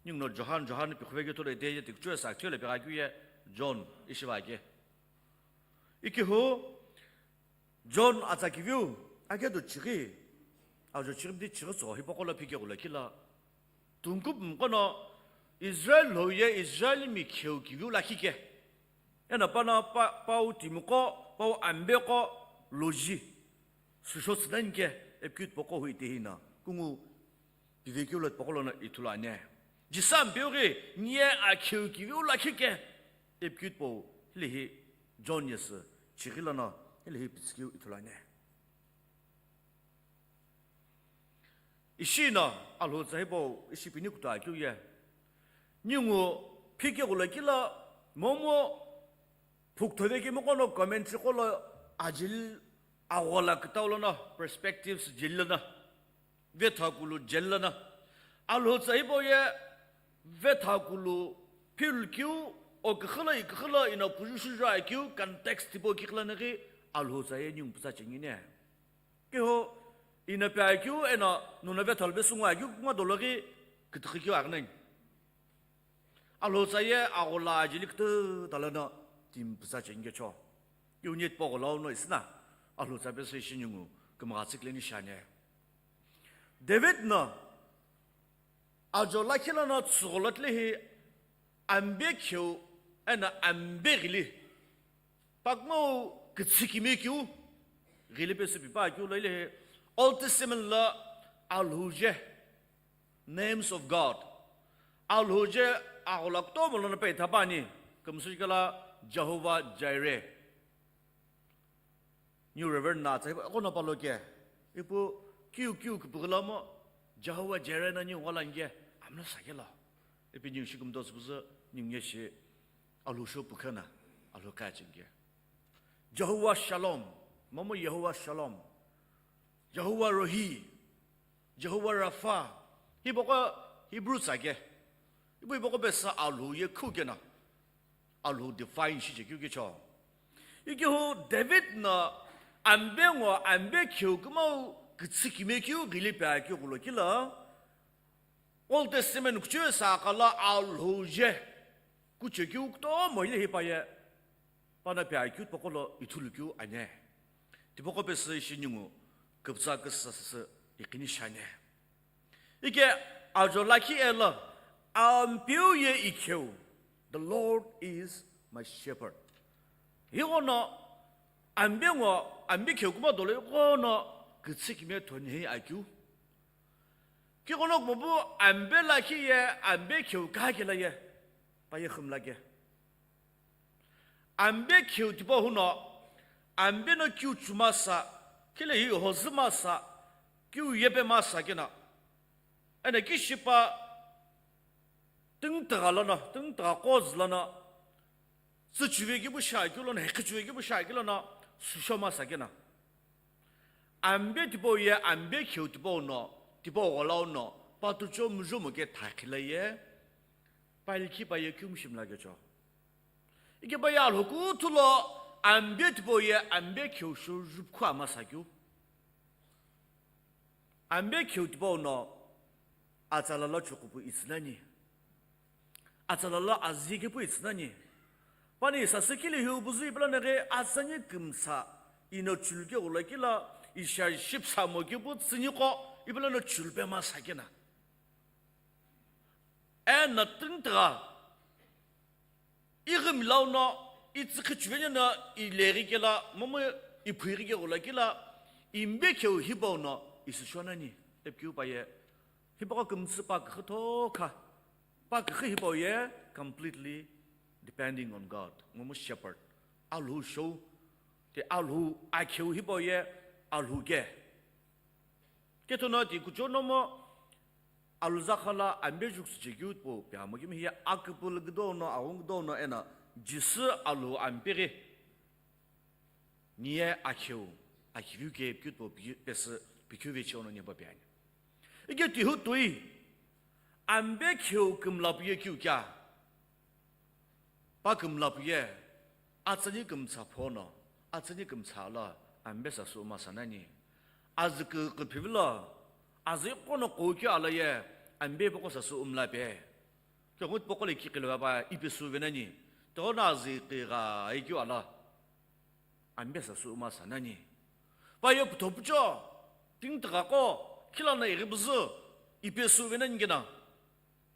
Ningu no John, John pikhuve keu ithulu ite ye tikuchesa akchelo pigha keu ye John ishi va ke. Ikehu John atsa kiviu, akedo chighi, ajo chighi pdi chighi tso hipaqo lo phikeghulo kila. Tungkupu mqo no Israel lhou ye Israel mi kheu kiviu lakhi ke. Eno pano pa-, pau timiqo, pau Ampeu qo loji. Süsho tsünani ke, ipi keu tipaqo hu ite hi no. Kungu pivekeu lo tipaqo lono ithulu ani. Jisü Ampeu ghi niye akheu kiviu lakhi ke. Ipi keu tipau hile hi John yesü chighi lono hile hi pitsü keu ithulu ani. Ishi no Alhou tsa hipau ishi pini kuta keu ye. Ningu phikeghulo kila momu phukthove kemiqo no commentary qo lo ajeli aghola kütau lono perspectives jeli lono. Vethakulu jeli lono. Alhou tsa hipau ye vethakulu philukeu, o küxü lo iküxü lo ino puju shuju akeu context tipau kighi lono ghi Alhou tsa ye ningu pütsa cheni ne. Keho ino pi akeu eno nono vethalu pesü ngo akeu kungu dolo ghi kütüxü keu aghi nani. Alhou tsa ye aghola ajeli kütüta lono timi pütsa cheni kecho. Unit pogho lau no isina, Alhou tsa pesü ishi ningu kümgha tsükle ni shiani. David no ajo lakhi lono tsügholo tile hi Ampeu kheu eno Ampeu ghili. Pakngu kütsü kimiye keu ghili pesü pipa keu lo ile hi Old Testament lo Alhou je, names of God. Alhou je aghola kutomo lono pe ithapani, kümsüchikela Jehovah Jireh. New Reverend no atsa hipau, aqo no palo ke. Ipu kiu kiu küpüghü lomo, Jehovah Jireh no ningu ghola nge, amlo sakelo. Ipi ningu shi kümtosü püzü, ningu ye shi Alhou shou pükha na, Alhou kha cheni ke. Jehovah Shalom, momu Jehovah Shalom, Jehovah Rohi, Jehovah Rapha, hipaqo Hebrew tsake. Ipu hipaqo pesü Alhou ye khu keno, Alhou define shichekeu kecho. Ikehu David no ambe ngo ambe kheu kumau kütsü kime keu ghili pe akeu ghulo kila, Old Testament kuchou sakala Alhou je kuchekeu kutomo hile hipaye, pano pe akeu tipaqo lo ithulu keu ane. Tipaqo pesü ishi ningu küpütsa küsü sasü iqini shane. Ike ajo lakhi elo, Ampeu ye ikheu, the Lord is my shepherd. Highono, ambe ngo, ambe kheu kuma dolo ighono, kütsü kime thoni hei akeu. Kighono kumopu ambe lakhi ye, ambe kheu kakela ye, paye khumla ke. Ambe kheu tipau huno, ambe no kiu chumasa, kile hi hozümasa, kiu yepemasa keno. Eno kishipa tingtagha lono, tingtagha qo zü lono, tsüchive kipu shakeu lono, hekhichive kipu shakeu lono, süshomasa keno. Ambe tipau ye, ambe kheu tipau no, tipau gholau no, patucho mujomo ke thakhi la ye, palikhi paye kiu mishimla kecho. Ike paye Alhou kuthu lo ambe tipau ye ambe kheu shou jupkhu amasa keu. Ambe kheu tipau no atsala lo chukupu itsü nani. Atsala lo azikepu itsü nani. Pani sasü kile hiu buzu ipilano ghi atsani kümtsa ino chuluke ghulakila isha shipsamo kepu tsüniko ipilano chulupemasa keno. Eno tingtagha, ighimi launo, itsükhichuveni no, ileghi kela, momu iphuighi ke ghulakila, imbe kheu hipau no, isüshonani, epikeu paye, hipaqo kümtsü pa küxü thokha, pa küxü hipau ye, completely depending on God, momu shepherd, Alhou shou, ti Alhou akheu hipau ye, Alhou ke. Kethono ti kuchou nomu aluzakha la ambe juksu chekeu tipau pe amo kemi hiye aküpülü küdou no, aghungu küdou no eno Jisü Alhou ampe ghi niye akheu, akhiviu ke pikeu tipau pi-, pesü pikeu vecheo no niye pa pe ani. Ike tihu toi ambe kheu kümla puye kiu kea? Pa kümla puye, atsani kümtsa phono, atsani kümtsa lo, ambe sasü umasa nani. Azü küküphivi lo, azü iqono qo keu alo ye, ambe poko sasü umla pe. Keghu poko le kiqilo pa ipe süve nani. Tono azü kigha ikeu alo. Ambe sasü umasa nani. Paye puthopucho, tingtagha qo, khilano ighi buzu, ipe süve nani keno.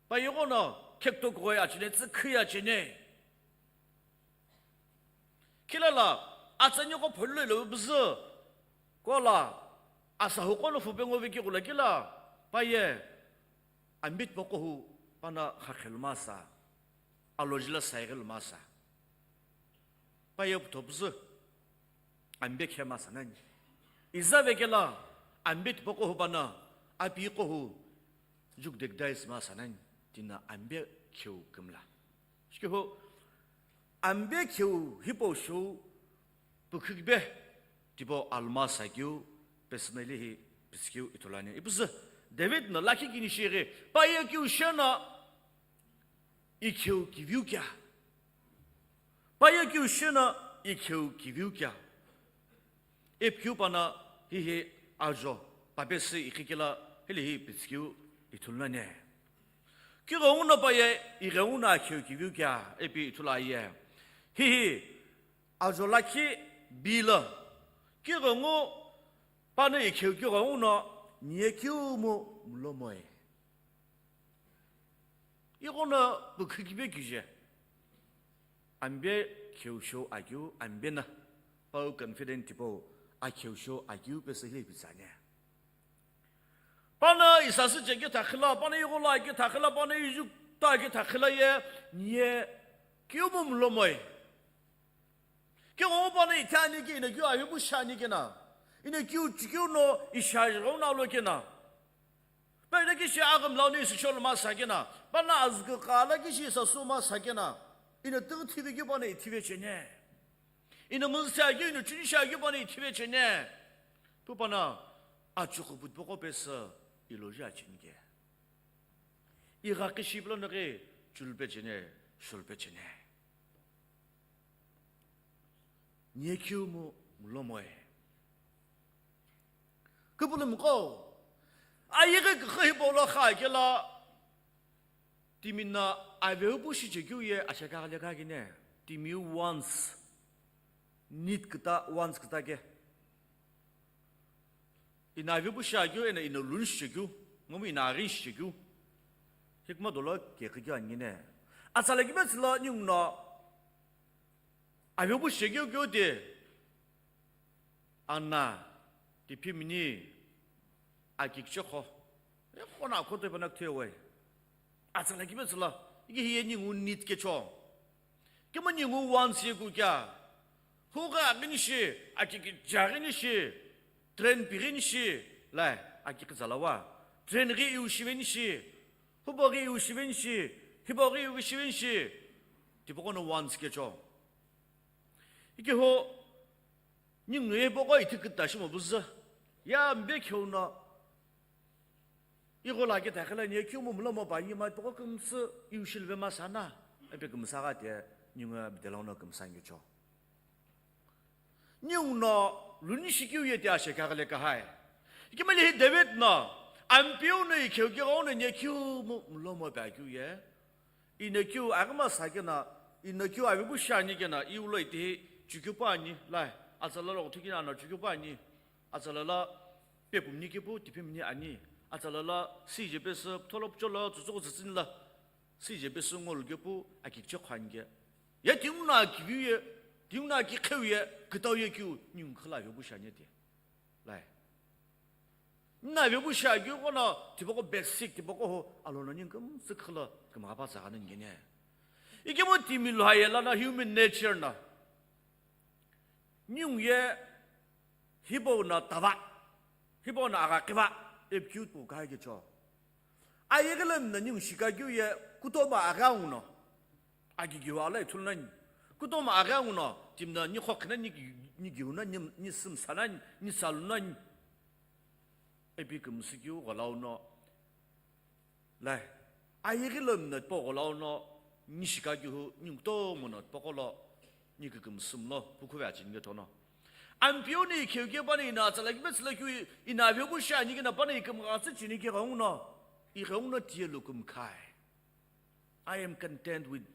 Paye ghono, khekto kughoye achene, tsükhiye achene. Khilala, atsani qo pholu lo buzu, kola, asahu qo no fupe ngo veki ghulakila, paye, ambe tipaqo hu, pano khakhelu masa, aloji lo saighi lu masa. Paye puthopuzu, ambe khemasa nani. Izave kela, ambe tipaqo hu pano, api qo hu, jukdekdai sümasa nani, tino ambe kheu kümla. Shikehu, ambe kheu hipau shou, pükhikibe, tipau almasa keu, personally hi, pisikeu ithulu ani. Ipusü, David no lakhi kini shighi, paye keu sheno, ikheu kiviu kea? Paye keu sheno ikheu kiviu kea? Ipikeu pano hihi ajo, papesü iqhikila hili hi pitsikeu ithulu nani. Kighenguno paye ighenguno akheu kiviu kea? Ipi ithulu aye. Hihi ajo lakhi bilo. Kighengu pano ikheu kighenguno niye kiumu mulomoi. Ighono pükhikibe kije. Ambe kheu shou akeu, ambe na. Pau confident tipau, akheu shou akeu pesü hile pitsane. Pano isasü cheke thakhila, pano ighola ake thakhila, pano ijukta ake thakhila ye, niye kiumu mulomoi. Kighengu pano ithani ke ino kiu ahimu shani kena. Ino kiu chikeu no ishaji ghenguno alo kena. Pano kishi agham lau ni isisho lo masa kena. Pano azgü kala kishi isasü masa kena. Ino tighi thive keu pano ithive chene. Ino münzü shiakeu, ino chuni shiakeu pano ithive cheni. Pu pano achughupu tipaqo pesü iloji acheni ke. Ighaqi shipe lono ghi chulupe cheni, shulupe cheni. Niye keu mu mulomoe. Kupulumuqo, ayeghi küxü hipau lo kha kelo, timi no avehu pu shichekeu ye ashekaghi le kha kene, timiu wants, need küta, wants küta ke. Ino avehu pu shiakeu, eno ino luni shichekeu, ngomu ino aghi shichekeu. Hikuma dolo kekhi keu ani kene. Atsala kibe tsülo ninguno avehu pu shichekeu keu ti, ana, tiphimini, akikichekho. E, khona akhoto ipa na kuthe we. Atsala kibe tsülo, ike hiye ningu need kecho. Kemu ningu wants ye ku kea. Hugha aghini shi, akikicha aghini shi, train pighini shi, lai, akikizala wa. Train ghi iu shiveni shi, hubo ghi iu shiveni shi, hibo ghi iu shiveni shi. Tipaqo no wants kecho. Ike ho, ningu ye hipaqo ithi küta shimo püzü. Ya mbe kheu no. Ighola ke takhela niye keu mu mulomo pa ni ma tipaqo kümsü iu shilve masana. Epe kümsü gha te ningu abdelong no kümsü angecho. Ninguno luni shikeu ye ti ashekaghi le kahai. Ikemele hi David no, Ampeu no ikheu keu ghenguno niye keu mu mulomo pa keu ye. Ino keu aghima sa keno, ino keu avehu pu shiani keno, iu lo itihi chukeu pu ani, lai, atsala lo kuthu kina no chukeu pu ani, atsala lo pepumni kepu tiphimni ani, atsala lo sije pesü, pütholo pücholo, tsütsüghü tsütsüni lo, sije pesü ngolu kepu, akikichekho ani ke. Ye tinguno akiveu ye, tinguno akikheu ye, kütau ye keu, ningu khüla avehu pu shiani ti. Lai. Nna vepu shiakeu qo no, tipaqo basic, tipaqo ho, alono ningu kümsü khülo, kümgha pa tsa gha nani kene. Ikemu timi lo haye lono human nature no. Ningu ye, hipau no tava, hipau no agha kiva, ipi keu pu kha kecho. Ayeghi lo mino ningu shikakeu ye, kutomo agha nguno. Akikiu ala ithulu nani. Kutomo aghi anguno, timi no ni khokhi nani, ni, ni giu nani, ni, ni sümsa nani, ni salu nani. Ipi kümsü keu gholau no. Lai, ayeghi lo mino tipau gholau no, ni shikakeu hu, ni kutomo no tipaqo lo, ni kükümsü mlo, pukhuve acheni kethono. Ampeu no ikheu keu pano ino atsala kibe tsülo keu, ino avehu pu shiani keno pano ikümgha tsü cheni keu ghenguno, ighenguno tiye lo kümkhai. I am content with,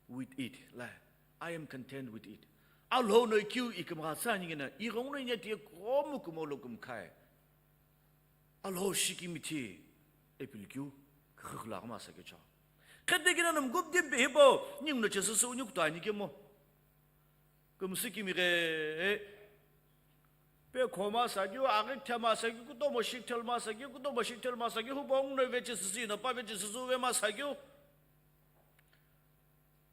with it. Like, I am content with it. Alhou no keu ikümgha tsü ani keno, ighenguno ino tiye kumo kumo lo kümkhai. Alhou shikimithi, ipi lo keu, kükhu lo aghima sa kecho. Khete kina no mgupdi be hipau, ninguno chesüsü uni kutu ani kemo. Kümsü kimi ghe, pe khoma sakeu, aghi thema sakeu, kutomo shi thelma sakeu, kutomo shi thelma sakeu, hubo nguno ve chesüsü ino pa ve chesüsü vema sakeu.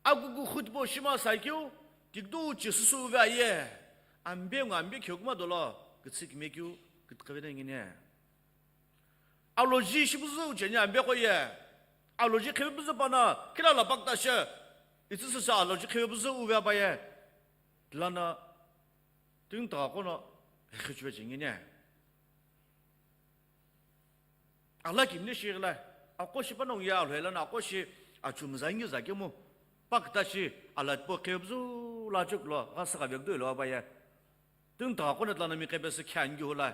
Akuku khutbo shima sakeu, tikdu chesüsü ve aye. Ambe ngo ambe kheu kuma dolo, kütsü kimi keu, kütkhave nengine. Aloji shipüzü ucheni ambe qo ye. Aloji qhive püzü pano, kila la pakta she. Itsü süsü aloji qhive püzü uve apaye. Tilana, tingtagha qono, khichive chengine. Ala kimne shighi la, aqo shi panongu ye alhoi lana aqo shi achumzangi zakemu. Pakta shi, alatpo qhive püzü la chuklo, ghasü ghavekdo ilo apaye. Tingtagha qono tilana mi qhepesü khiangi hula,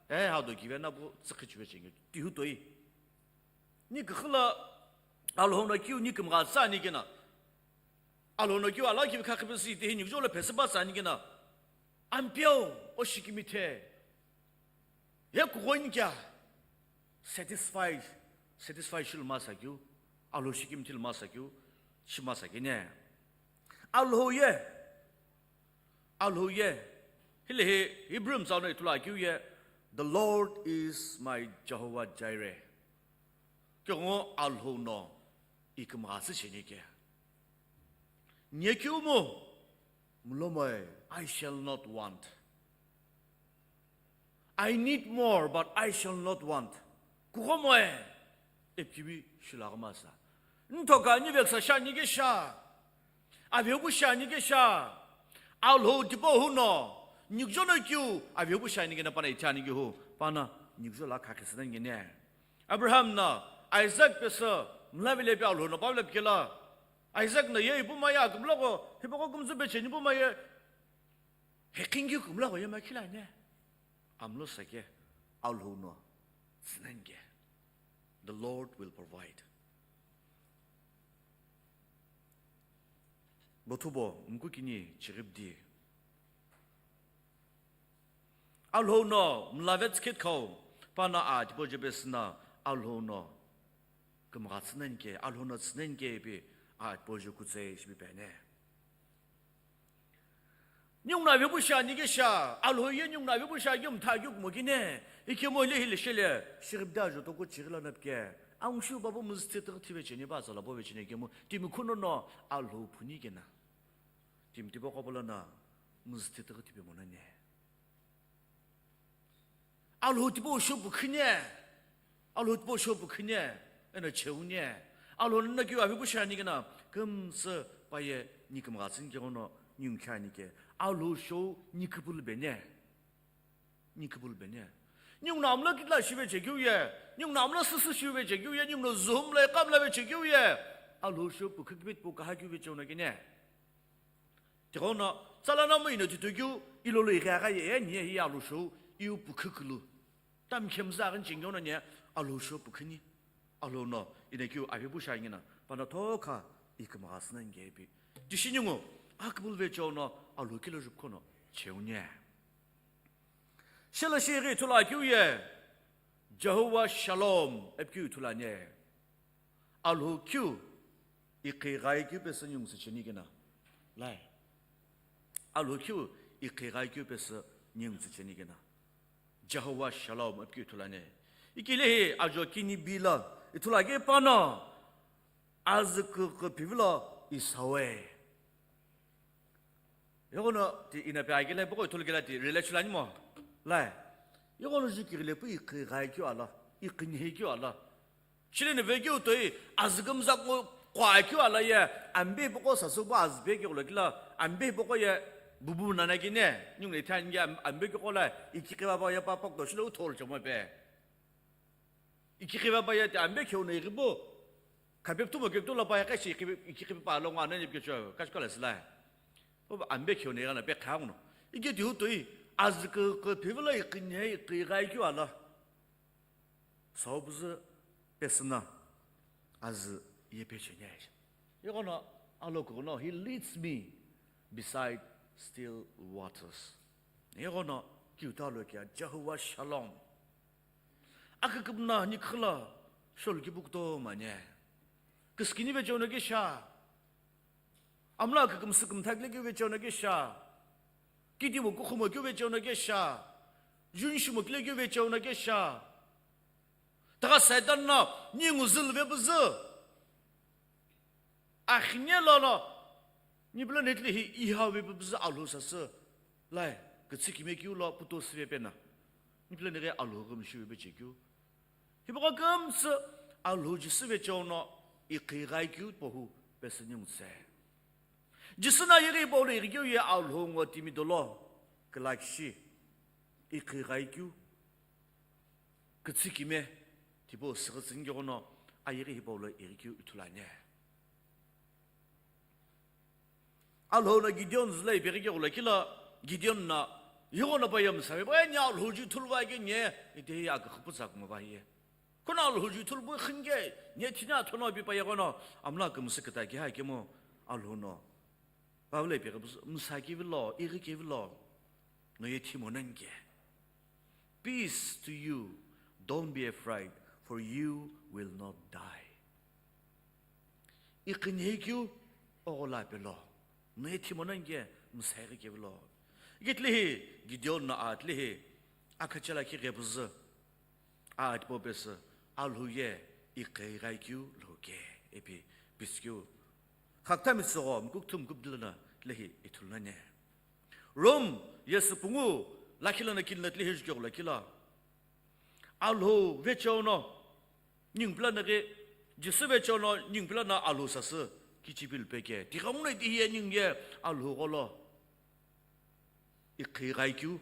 e, hado kive na pu tsükhichive chengi, tihu toi. Ni küxü la Alhou no keu ni kümgha tsü ani keno. Alhou no keu ala kivi kha qhepesü itehi ni kujo lo phesü pa tsü ani keno. Ampeu, o shikimithe. Ye kughoi ni kea? Satisfy, satisfy shi lo masa keu. Alhou shikimithi lo masa keu. Shi masa kene. Alhou ye. Alhou ye, hile hi Hebrew mtsau no ithulu akeu ye, "The Lord is my Jehovah Jireh." Keghengu Alhou no ikümgha tsü cheni ke. Nye keu mu, mulomoe, I shall not want. I need more, but I shall not want. Kughomoe, epkibi shilaghi masa. Nthoka ni veksa sha ni ke sha. Avehu pu shiani kesha, Alhou tipau hu no, nikjo no keu, avehu pu shiani kena pana ithi ani keu hu, pana nikjo la khakhisü nani kene. Abraham na Isaac pesü, mlavile pe Alhou no pavile pe kela. Isaac na ye ipu maye akümlako, hipaqo kümtsü pe cheni pu maye, hekhingi kümlako ye makhila ne. Amlo sake, Alhou no, tsünenke. The Lord will provide. Bothubo, mkukini, chiribdi. Alhou no, mlave tskit khau, pana a, tipo jebesna, Alhou no, kümgha tsünenke, Alhou no tsünenke ipi, a, tipo je kutse, shibi pene. Ningu na vepu shiani kesha, Alhou ye ningu na vepu shia kemu tha keu kumo kine. Ikemu hile hile shele, shiribda jo toko chirila napke. Angshu babu muzti tiri thive cheni ba zala bo ve cheni kemu, timi khuno no Alhou phuni kena. Timi tibo kobola na muzti tiri thive mona ne. Alhou tipau sho pukhine. Alhou tipau sho pukhine. Eno cheune. Alhou no keu avepu shiani kena. Kümtsü paye ni kümgha tsünike kono ni ungkhe ani ke. Alhou sho ni küpülü bene. Ni küpülü bene. Ningu no amla kitla shive chekeu ye. Ningu no amla süsü shive chekeu ye. Ningu no zuhumla ye kamla ve chekeu ye. Alhou sho pukhu kibit pu kaha keu ve cheu no kene. Tighono, tsala na mu ino titokeu, ilolo ighi agha ye, e, ni ye hi Alhou shou, iu pukhu kulu. Tam khemza aghin chengyo no ne, Alhou shou pukhuni. Alhou no, ino keu, avi pusha ngina, pana thokha, ikimgha sina nge ipi. Tishi ningu, akbul ve chou no, Alhou kilo jupkhono, cheu ne. Shela shiri thula keu ye, Jehovah Shalom, epkeu thula ne. Alhou keu, ikhi ghai keu pesü ningu tsücheni kena. Lai. Alhou keu, ikhi ghai keu pesü ningu tsücheni kena. Jehovah Shalom, epkeu thula ne. Ikile hi ajo kini bila, ithula ke pano, azü kükü pivilo isawe. Yogono ti ina pe agile boko ithulu gila ti relate chulani mo. Lai. Yogono ju kirile pu ikhi ghai keu ala, ikhi nhe keu ala. Chile ne ve keu toi azü kümza ko kwa keu ala ye, ambe boko sasu ba azü be keu la kila, ambe boko ye bubu nana kine, nyung le than ye am-, ambe keu kola, ikhi kiba ba ye pa pak to shilo thol chamo pe. Ikhi kiba ba ye te ambe keu ne ribo. Kapep tu mo keu tu la ba ye kashi ikhi, ikhi kiba ba lo ngana ne keu cho, kashi kola sila. Bo ambe keu ne gana be kha ngono. Ikhi ti hu toi, azü kü, kü pivilo ikhi nhe, ikhi ghai keu ala. Saobuzü pesüna azü ye pecheni. Yogono alo kono, he leads me beside still waters. Yogono kiuta lo kia Jehovah Shalom. Akükümna nikhila shol kibukto mane. Kiskini ve cheu no kesha. Amla kükümsü kümthakle keu ve cheu no kesha. Kiti mo kukhumo keu ve cheu no kesha. Jun shimo kile keu ve cheu no kesha. Taga Satan no ningu zülve buzü. Akhine lono. Ni bla netli hi iha ve buzü Alhou sasü. Lai, kütsü kime keu lo puto sive pena. Ni bla nere Alhou güm shive be chekeu. Hipaqo kümtsü Alhou Jisü ve cheu no ikhi ghai keu pohu pesü ningu tse. Jisü na yeghi hipau lo ighi keu ye Alhou ngo timi dolo kila kishi ikhi ghai keu kütsü kime tipau süghütsü nge kono ayeghi hipau lo ighi keu ithulu ane. Alhou no Gideon züla ipeghi keghu lakhi lo, Gideon no, yeghono pa ye msave, pa ye ni Alhou ju ithulu va ke ni, ite ye aküküpütsa kuma va ye. Kono Alhou ju ithulu bu khinge, ni thina thono pi pa yeghono, amla kümsü küta ke ha kemu, Alhou no. Pavle ipeghi msa kevilo, ighi kevilo, no ye thimo nange. Peace to you, don't be afraid, for you will not die. Ikhi nhe keu, oghola pelo. No ye thimo nange, msa ighi kevilo. Ikitli hi, Gideon no atli hi, akhachela ki ghe buzü. Aa tipau pesü, Alhou ye, ikhi ghai keu, lhou ke, ipi, peace keu. Khakta mitsügho, mkukthum mkupdilana, lehi, ithulu nane. Rome, ye süpungu, lakhi lana kili na tilehi jukeghu lakhi lo. Alhou ve cheu no, ningu pila na ghi, Jisü ve cheu no, ningu pila na Alhou sasü, kichipilu peke. Tighenguno iti hiye ningu ye Alhou gholo iqhi ghai keu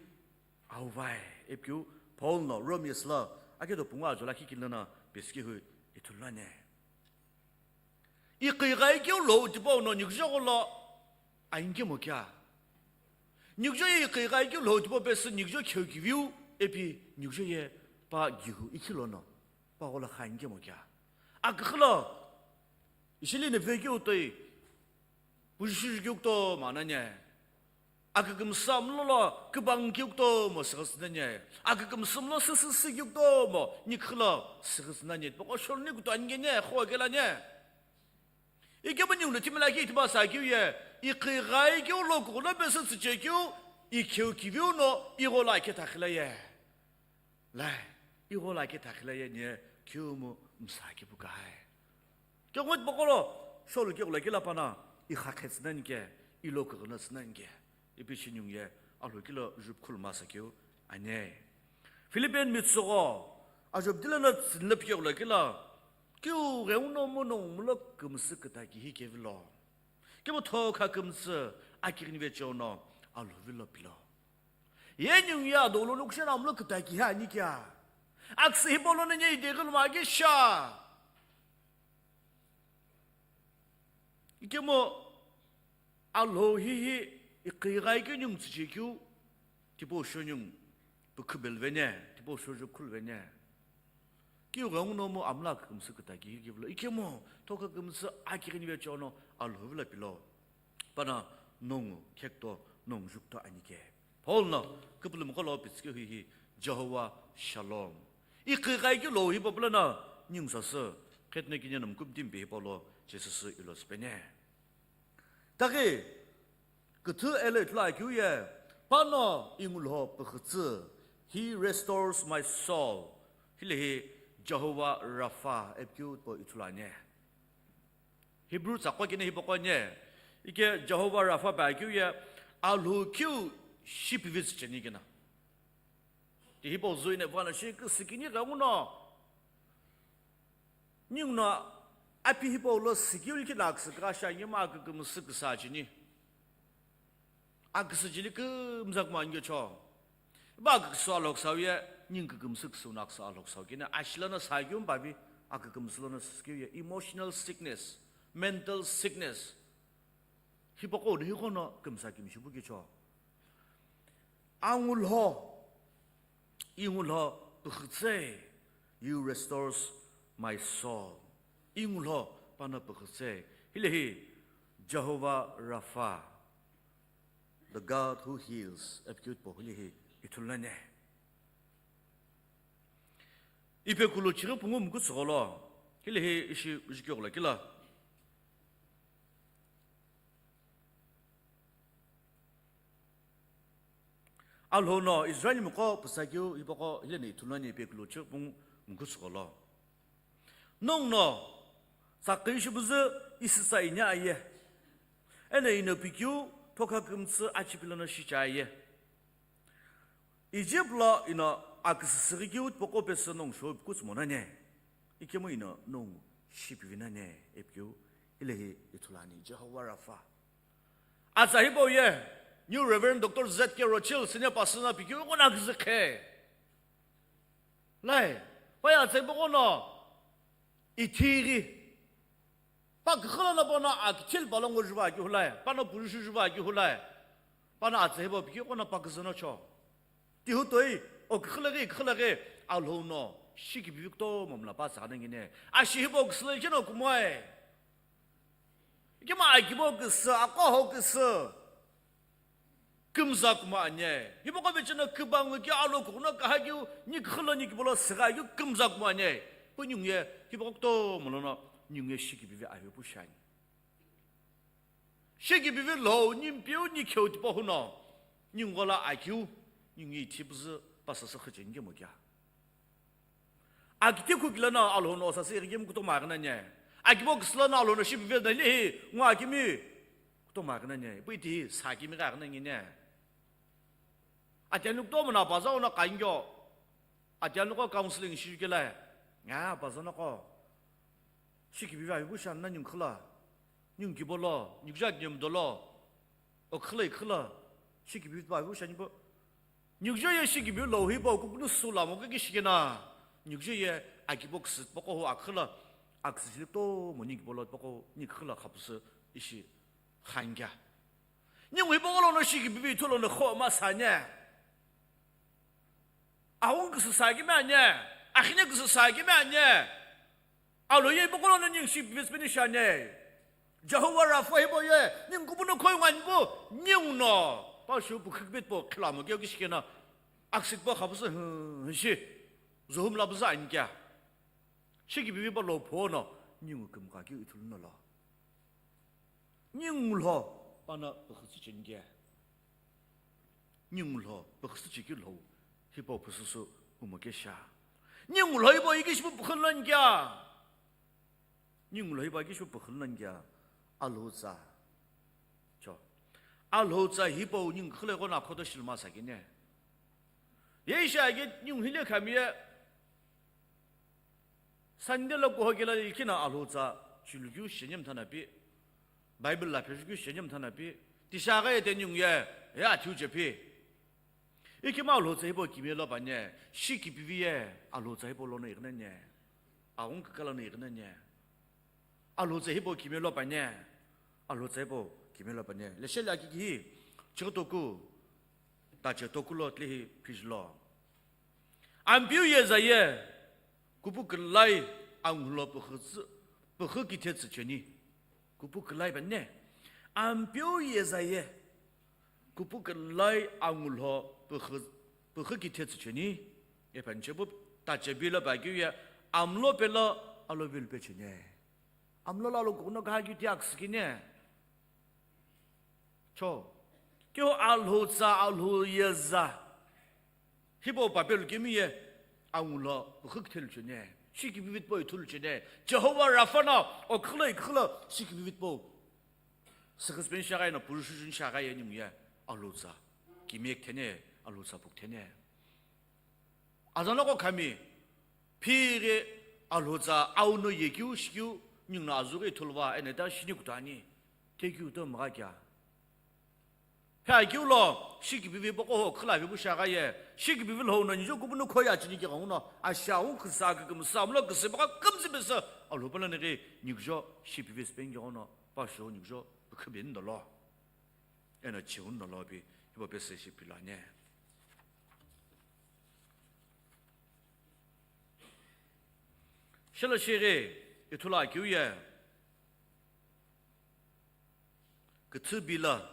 auvai, ipi keu Paul no Romans lo akedo pungu ajo lakhi kini lono pesikehu ithulu nani. Iqhi ghai keu Lhou tipau no niküjo gholo aini kemu kea. Niküjo ye iqhi ghai keu Lhou tipau pesü niküjo kheu kiviu, ipi niküjo ye pa gihu ikhi lono pa gholo kha aini kemu kea. Aküxü lo, ishili niphe keu toi, pujushiju keu kutomo nani. Akükümsü mlo lo kübang keu kutomo süghüsü nani. Akükümsü mlo süsüsü keu kutomo niküxü lo süghüsü nani. Poko shoruni kutu ani keni, kho kela ni. Ikemu ningu lo timi lakhi ithipau sa keu ye, iqhi ghai keu lo kughuno pesü tsüche keu, ikheu kiviu no igho lo akhe thakhi la ye. Lai, igho lo akhe thakhi la ye ni keu mu msa kipu kahai. Keghuno tipaqo lo, sholu keghulo kila pana, ikhakhe tsü nani ke, ilo kughuno tsü nani ke. Ipi shi ningu ye, Alhou kilo jupu khulu masa keu ani. Philippian mitsügho, ajo bidi lono tsünlo pikeghulo kila, keu ghenguno mono mulo kümsü küta kihi kevilo. Kemu thokha kümtsü akighini vecheono Alhou vilo pilo. Ye ningu ye adolo nukushena mulo küta kihi ani kea. Aküsü hipau lono nye ideghi lumaghi sha. Ikemu Alhou hihi iqhi ghai keu ningu tsüche keu, tipau sho ningu pükhü belu veni, tipau sho jupu khulu veni. Keu ghenguno mu amla kükümsü küta kihi kevilo. Ikemu thokha kümtsü akighini vecheono Alhou vilo pilo. Pana nongu khekto, nongu jukto ani ke. Paul no küpülümgho lo pitsükeu hihi Jehovah Shalom. Iqhi ghai keu Lhou hipau lono ningu sasü, khetno kini no mukuptimi pi hipau lo Jisü sü ilo süpeni. Taghi, küthü elo ithulu akeu ye, pano ingu Lhou püghütsü, He restores my soul. Hilehi Jehovah Rapha ipi keu tipau ithulu ani. Hebrew tsaqo kini hipaqo ani. Ike Jehovah Rapha pi akeu ye, Alhou keu shipivi tsücheni kina. Ti hipau züine pano shi küsükini ghenguno. Ninguno api hipau lo sükeu likhi na aküsü kha shi ani ma akükümsü küsü cheni. Aküsü chili kümza kuma ani cho. Ba aküküsü alhoksa ye, ningu kükümsü küsü na aküsü alhoksa kini. Ashi lono sa keu mpapi, akükümsü lono sükeu ye. Emotional sickness, mental sickness. Hipaqo no highono kümsa kimi shipu kicho. Angu Lhou, ingu Lhou püghütsü, you restores my soul. Ingu Lhou pano püghütsü. Hilehi Jehovah Rapha, the God who heals, ipi keu tipau hilehi ithulu nani. Ipekulu chighi pungu mukutsügho lo, hilehi ishi jukighola kila. Alhou no Israel miqo püsa keu hipaqo hileno ithulu nani ipekulu chighi pungu mukutsügho lo. Nongu no tsakhi shipüzü isüsa ini aye. Eno ino pikeu thokha kümtsü achipi lono shicha aye. Egypt lo ino aküsü süghikeu tipaqo pesü nongu shou kutsümo nani. Ikemu ino nongu shipivi nani ipi keu hilehi ithulu ani Jehovah Rapha. Atsa hipau ye, New Reverend Doctor Z K Rothschild, senior pastor no pikeu ighono aküzü khe. Lai, pa ye atsa hipaqo no, ithighi. Pa küxü lono pano akithil palongo juva keu hulai, pano purushu juva keu hulai. Pano atsa hipau pikeu ighono pa küzü no cho. Tihu toi, o küxü laghi, küxü laghi, Alhou no shikipivi kutomo mla pa tsaghi nangini. Ashi hipau küsü lo icheno kumoi. Ikemu akibo küsü, aqo ho küsü. Kümza kuma ani. Hipaqo vecheno kübanghu keu alo kughuno kaha keu, ni küxü lo ni kibo lo sügha keu kümza kuma ani. Pu ningu ye, hipaqo kutomo lono, ningu ye shikipivi avi pu shi ani. Shikipivi Lhou, ni mpeu ni kheu tipau huno, ningu ghola akeu, ningu ye ithipüzü, pa sasü khücheni kemu kea. Akiti kukila no Alhou no sasü ighikemi kutomo aghi nani. Akibo küsü lono Alhou no shipivi na hilehi ngo akimi kutomo aghi nani. Ipu itihi sa kimi ghi aghi nangini. Atianuqo kutomo no apaza ono kangyo. Atianuqo counseling shijukelai. Nga apaza noqo. Shikipivi avi pu shi ani na ningu küxü lo. Ningu kibo lo, ningu ja kinyem dolo, o khila ikhila, shi kibi pa vu shani bo. Ningu ja ye shi kibi lo hi bo kupunu sula mo ke shikena. Ningu ja ye akibo ksit poko ho akhila, aksili to mo ningu kibo lo poko ningu khila khapsu ishi khangya. Ningu hi bo lo no shi kibi bi thulo no kho ma sanye. Awung ksu sa ki manye, akhine ksu sa ki manye. Alo ye bokolo no ningu shi pivits pini shane. Jehovah Rapha hibo ye, ningu kupuno khoi ngan bo, ningu no. Pa shu pu khikbit po khilamo kyo kishikena. Aksik po khapusu, hmm, shi. Zohum la buza ankya. Shi kibi pa lo pho no, ningu kumka kyo ithulu no lo. Ningu lo, pana pukhutsi chinge. Ningu lo, pukhutsi chiki lo, hipo pususu umokesha. Ningu lo hipo iki shipu pukhulon kya. Ningu lo hipo iki shipu pukhulon kya. Alhutsa. Cho. Alhutsa hipo ningu khule kona khoto shilma sakine. Ye isha ge ningu hile khamiye. Sunday lo kuhoke la ikhina alhutsa, chilukyu shenyem thanapi, Bible la phejukyu shenyem thanapi, tisha gha yete ningu ye, ya thiu chepi. Ikima alhutsa hipo kimelo panye, shi kipivi ye, alhutsa hipo lono ignanye, aung kakala no ignanye. Alhutsa hipo kimelo panye, alhutsa hipo kimelo panye. Leshele akiki hi, chigtoku, tache tokulo tlehi phijlo. Ampiu ye zaye, kupu kulai angulo pukhutsu, pukhu kithe tsucheni. Kupu kulai bane. Ampiu ye zaye, kupu kulai angulo pukhu, pukhu kithe tsucheni. E panche bu tache bilo bagyu ye amlo pelo alo bil pechene. Amlo lalo kuno gha gyu tiak skine. Cho. Kyo alhutsa alhu yeza. Hibo papel kimi ye. Angulo, khuk thel chene. Shi kibivit po ithul chene. Jehovah Rapha na, o khlo ikhlo, shi kibivit po. Sikhis pen shagai na, purushu jun shagai ya ningu ye. Alhutsa. Kimi ek thene, alhutsa puk thene. Azanoko khami, phighi alhutsa auno yekeu shikeu ninguno azughi ithuluva eno ta shini kutuani. Thekeu to mgha kya? Phe akeu lo, shi kipivi poko ho khila vipu shagha ye, shi kipivi lo no nijo kupunu khoya chini ki gauno, asha u khisa ka kumsa amlo kisi baka kumsi bese, alhupala nighi nigjo shi pivi spengi gauno, pa sho nigjo khibin dolo. Eno chiun no lobi, hibo pese shi pilane. Shelo shighi, ithulu akeu ye. Küthü bila.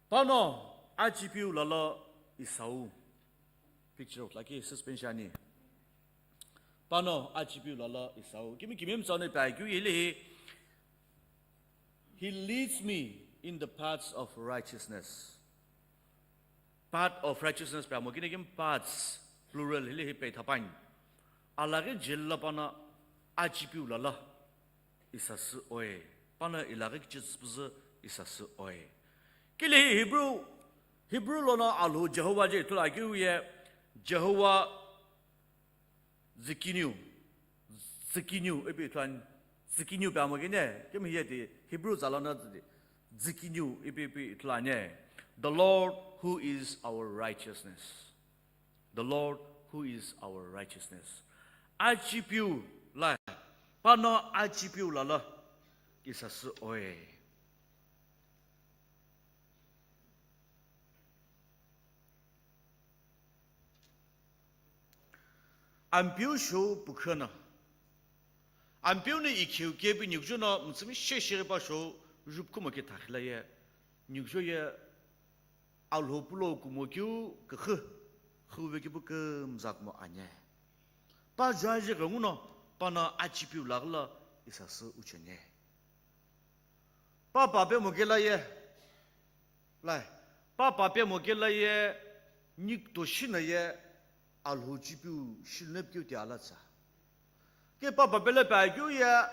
Pano, achipiu lalo isau. Picture of laki suspension ani. Pano achipiu lalo isau. Kimi kimi mtsano ipi akeu ye hile hi. He leads me in the paths of righteousness. Path of righteousness pe amo kini kimi paths plural hile hi pe thapan. Alaghi jillo pano achipiu lalo isasü oe. Pano ilaghi kichitsüpüzü isasü oe. Kile hi Hebrew, Hebrew lono alhou Jehovah je ithulu akeu ye Jehovah Tsidkenu, Tsidkenu ipi ithuluani, Tsidkenu pe amo kene, kemi hiye ti Hebrew zalona Tsidkenu ipi ipi ithuluani. The Lord who is our righteousness. The Lord who is our righteousness. Achipiu la, pano achipiu lalo isasü oe. Ampiu shou pukhrana. Ampiu ni ikhiu kepi nikju no mtsümi sheshighi pa shou jupkhumo ke thakhila ye. Nikju ye alhou pulo kumo kiu kükhu, khuve kipu kümzak mo anye. Pa jaji ghenguno, pano achipiu lagla isasü uchene. Papa pe mokela ye. Lai. Papa pe mokela ye. Nikto shina ye. Alhou chipiu shilnep kiu ti alatsa. Ke papa pele pa kiu ye.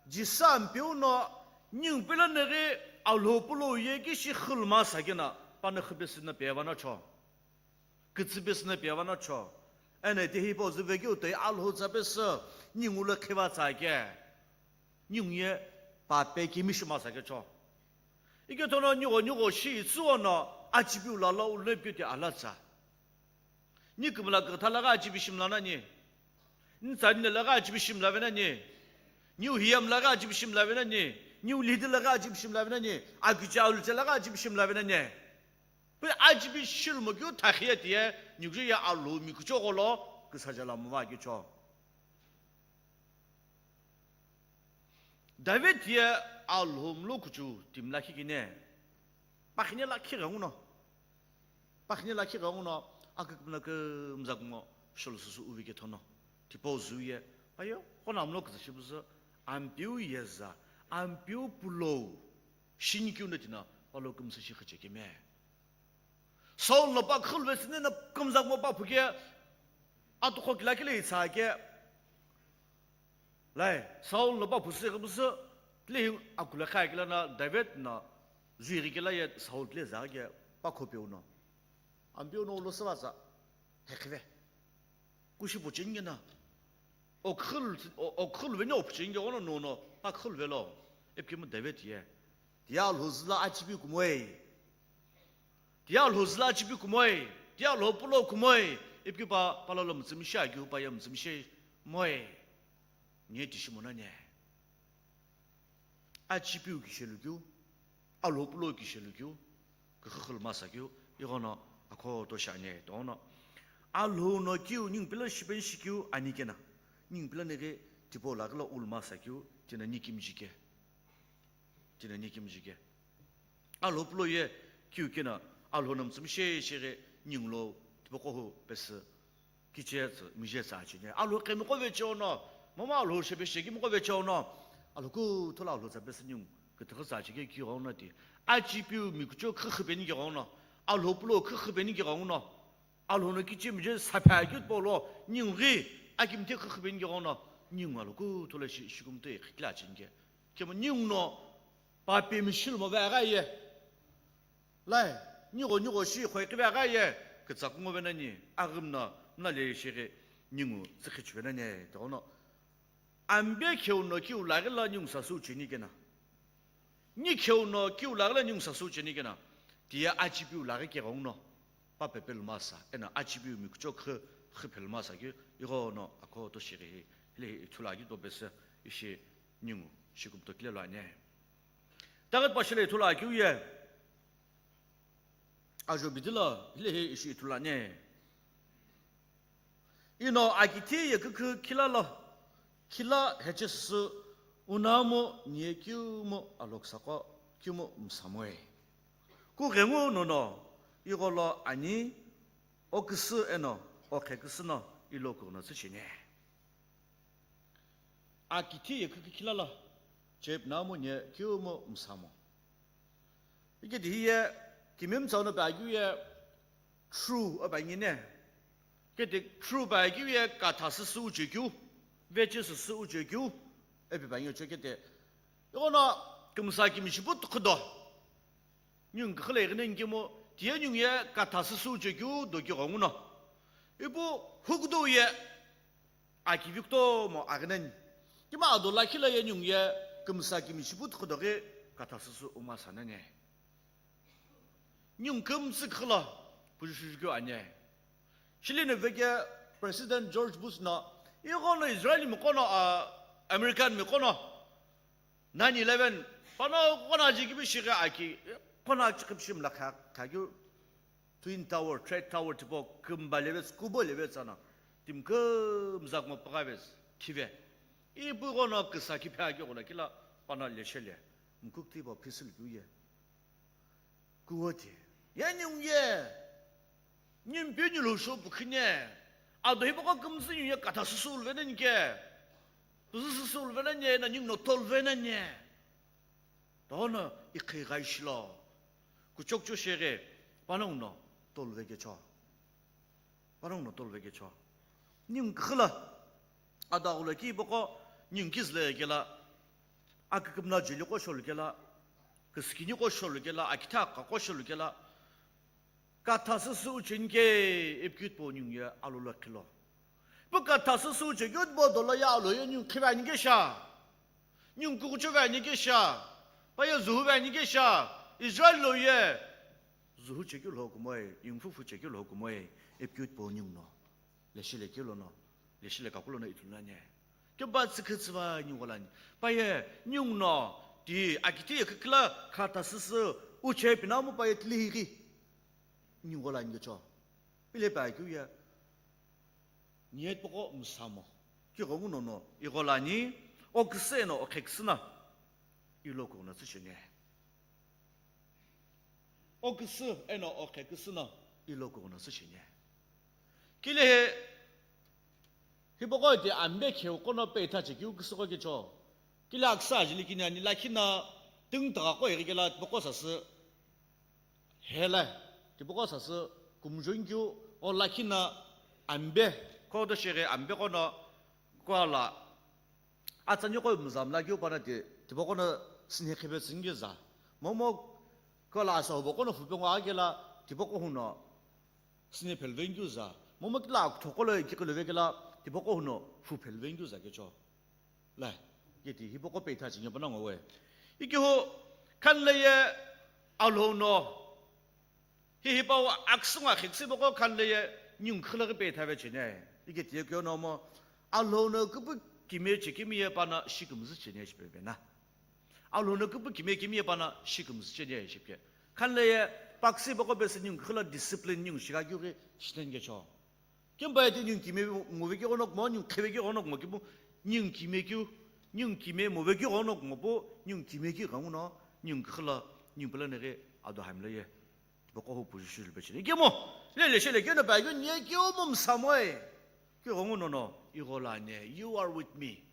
Jisa ampiu no. Ning pele nere alhou pulo ye ki shi khulma sakena. Pano khipesina pe vana cho. Kütsüpesina pe vana cho. Ene te hipo züve kiu toi alhou tsapesü. Ningu le khiva tsake. Ningu ye pape kemi shima sa kecho. Ike thono nigho nigho shi itsuono achipiu lalo ulo ipikeu ti alatsa. Ni kümla kükha laghi achipiu shimla nani? Ni tsani laghi achipiu shimla ve nani? Ni uhiyam laghi achipiu shimla ve nani? Ni ulidi laghi achipiu shimla ve nani? Akicha ulute laghi achipiu shimla ve nani? Pe achipiu shilmo keu thakhiye tiye, nighu ye Alhou mi kuchogho lo küsaja la muva kecho. David ye Alhou mlo kuchu timi lakhi kine, pakhine lakhi ghenguno, pakhine lakhi ghenguno, akükümla kümzakümo sholo susu uvi kethono, tipau zuye, paye, kona mlo küzü shipuzu, Ampeu yeza, Ampeu pulou, shinikeu no tina, palo kümsü shi khachekeme. Saul no pa khulve sine na kümzakümo pa phuke, atukho kila kile itsa ke, Lai, Saul no pa phusu kümsü, tile hi akula kha kila na David na zui ghi kila ye Saul tile za ke pa khopeu no. Ampeu no ulo süva sa, hekhive. Kushi puchinge na. Okhul, o-, okhul ve ni opuchinge ono no no, pa khul ve lo. Epkemu David ye. Tiye Alhou züla achipiu kumoi. Tiye Alhou züla achipiu kumoi. Tiye Alhou pulou kumoi. Ipki pa, pala lo mütsümishea keu, pa ye mütsümishei moi. Nye tishimo na nye. Achipiu kishelu keu. Alhou pulou kishelu keu. Küxüxü lü masa keu. Ighono akho to shanye tono. Alhou no keu, ningu pila shipen shikeu ani kena. Ningu pila nighi tipau laghi lo ulu masa keu. Tina ni kimjike. Tina ni kimjike. Alhou pulou ye kiu kena, Alhou no mütsümishei sheghi ningu lo tipaqo hu pesü kiche tsü, mije tsü achine. Alhou kemiqo vecheono, mama Alhou shepe shekimiqo vecheono, Alhou kuthu lo Alhou tsü pesü ningu kütüghü tsü achike kighenguno ti. Achipiu mi kucho khükhü peni kighenguno, Alhou pulou khükhü peni kighenguno. Alhou no kichimi je saphe akeu tipau lo, ningu ghi akimthe khükhü peni kighenguno, ningu Alhou kuthu lo shi-, shikumtoi khikila achike. Kemu ningu no pape mi shilmo ve agha ye. Lai, nigho nigho shi khoi kive agha ye. Kütsa kungu ve nani, aghim no, mla le shighi, ningu tsikhichi ve nani, tono. Ambe kheu no kiu laghi la ningu sasu cheni kena. Ni kheu no kiu laghi la ningu sasu cheni kena. Tiye achipiu laghi keghenguno. Pa pepe lü masa, eno achipiu mi kucho khü, khüphe lü masa keu, ighono akho to shighi hi, hile hi ithulu akeu to pesü, ishi ningu, shikumto kile lo ane. David pa shile ithulu akeu ye. Ajo bidilo, hile hi ishi ithulu ane. Ino akithi ye kükü khila lo, khila heche süsü unamu nie kiumu aloküsaqo kiumu msamoe. Kughengu nono, igholo ani, oküsü eno, okhe küsü no, ilo kuno tsüchine. Akithi ye kükü khila lo, chep namu nie kiumu msamo. Ike di hiye kimim tsau no pa keu ye true o pa ngine. Ike di true pa keu ye katha süsü uche keu, veche süsü uche keu, epi pa ngi uche kete. Yono kümsa kimi shipu tukhudo. Nyung kükhle gine ngimo, tiye nyung ye katha süsü uche keu do ki ghenguno. Ipu hukudo ye Aki vikutomo aghinani. Kima ado lakhi la ye nyung ye kümsa kimi shipu tukhudo ghi katha süsü uma sanane. Nyung kümsü khila puju shuju keu ane. Shilino veke President George Bush no, ighono Israel miqo no, a, American miqo no, nine eleven, pano kona ji kibi shighe aki, kona chikip shim la kha, kha keu Twin Tower, Trade Tower tipau kümba levetsü, kubo levetsü ana, timi kümzakümo püghavetsü, thive. Ipu ighono küsa kiphe akeu gholo kila, pano leshele, mkuk tipau phisil keu ye. Kuwo ti, ye nyung ye, nyimpi nyulu sho pukhine, ado hipaqo kümzü nyung ye katha süsü ulvenani ke, püzü süsü ulvenani ye, na nyung no tolvenani ye. Tono ikhi ghaishilo. Kuchokcho sheghe, panongu no tolve kecho. Panongu no tolve kecho. Nyung khila, adaghulo ki boko, nyung kizle kela, akükümla jeli qo sholu kela, küskini qo sholu kela, akitha qa qo sholu kela, katha süsü uchenike, ipikitpo nyung ye alolo khilo. Pu katha süsü uchekeu bo dolo ye alo ye nyung khiva nike sha. Ningu kughucho ve ani kesha, paye zuhu ve ani kesha, Israel lo ye zuhu chekeu lho kumoi, yingphu phu chekeu lho kumoi, ipi keu tipau ninguno leshi lekeu lono, leshi lekaku lono ithulu nani. Keba tsükütsü va ningu ghola ani. Paye ninguno ti akiti ye küküla khata süsü uche pinamu paye tili highi ningu ghola ani kecho. Pile pa keu ye. Ni tipaqo msamo. Kughengu nono ighola ani, oküsü eno okheküsü no ilo kughuno tsücheni. Oküsü eno okheküsü no ilo kughuno tsücheni. Kile he, hipaqo ti ambe kheu qono peitha chekeu küsüqo kecho. Kile aküsü ajeli kini ani lakhi no tüngtagha qo ighi kela tipaqo sasü hela, tipaqo sasü kumjun keu o lakhi no ambe, kodo sheghe ambe qono kuala atsani qo mzam la keu pana ti, tipaqo no sini khebe tsüngeza. Momo kuala asa hubo qono fupe ngo akela tipaqo huno sini phelven keu za. Momo kila akutho qolo ikiqi love kela tipaqo huno fu phelven keu za kecho. Lai, kiti hipaqo peitha chinge pana ngowe. Ikihu khanle ye Alhou no. Hi hipau aküsü ngo kheküsü baqo khanle ye ningu khüla ghi peitha ve cheni. Ikiti ye keu nomo Alhou no küpü kime chekemi ye pana shikümzü cheni shipe vena. Alhou no küpü kime kemi ye pana shikümzü cheni shipke. Khanle ye paküsü baqo pesü ningu khüla discipline ningu shigha keu ghi shinen kecho. Kempa iti ningu kime move keu ghono kumo, ningu kheve keu ghono kumo kipu, ningu kime keu, ningu kime move keu ghono kumo pu, ningu kime keu ghenguno, ningu khüla, ningu pela neghi ado hamle ye. Tipaqo hu puju shulu pecheni. Kemo, le le shele keno pa keu ni keu mo msamoi. Keu ghenguno no, ighola ani, you are with me.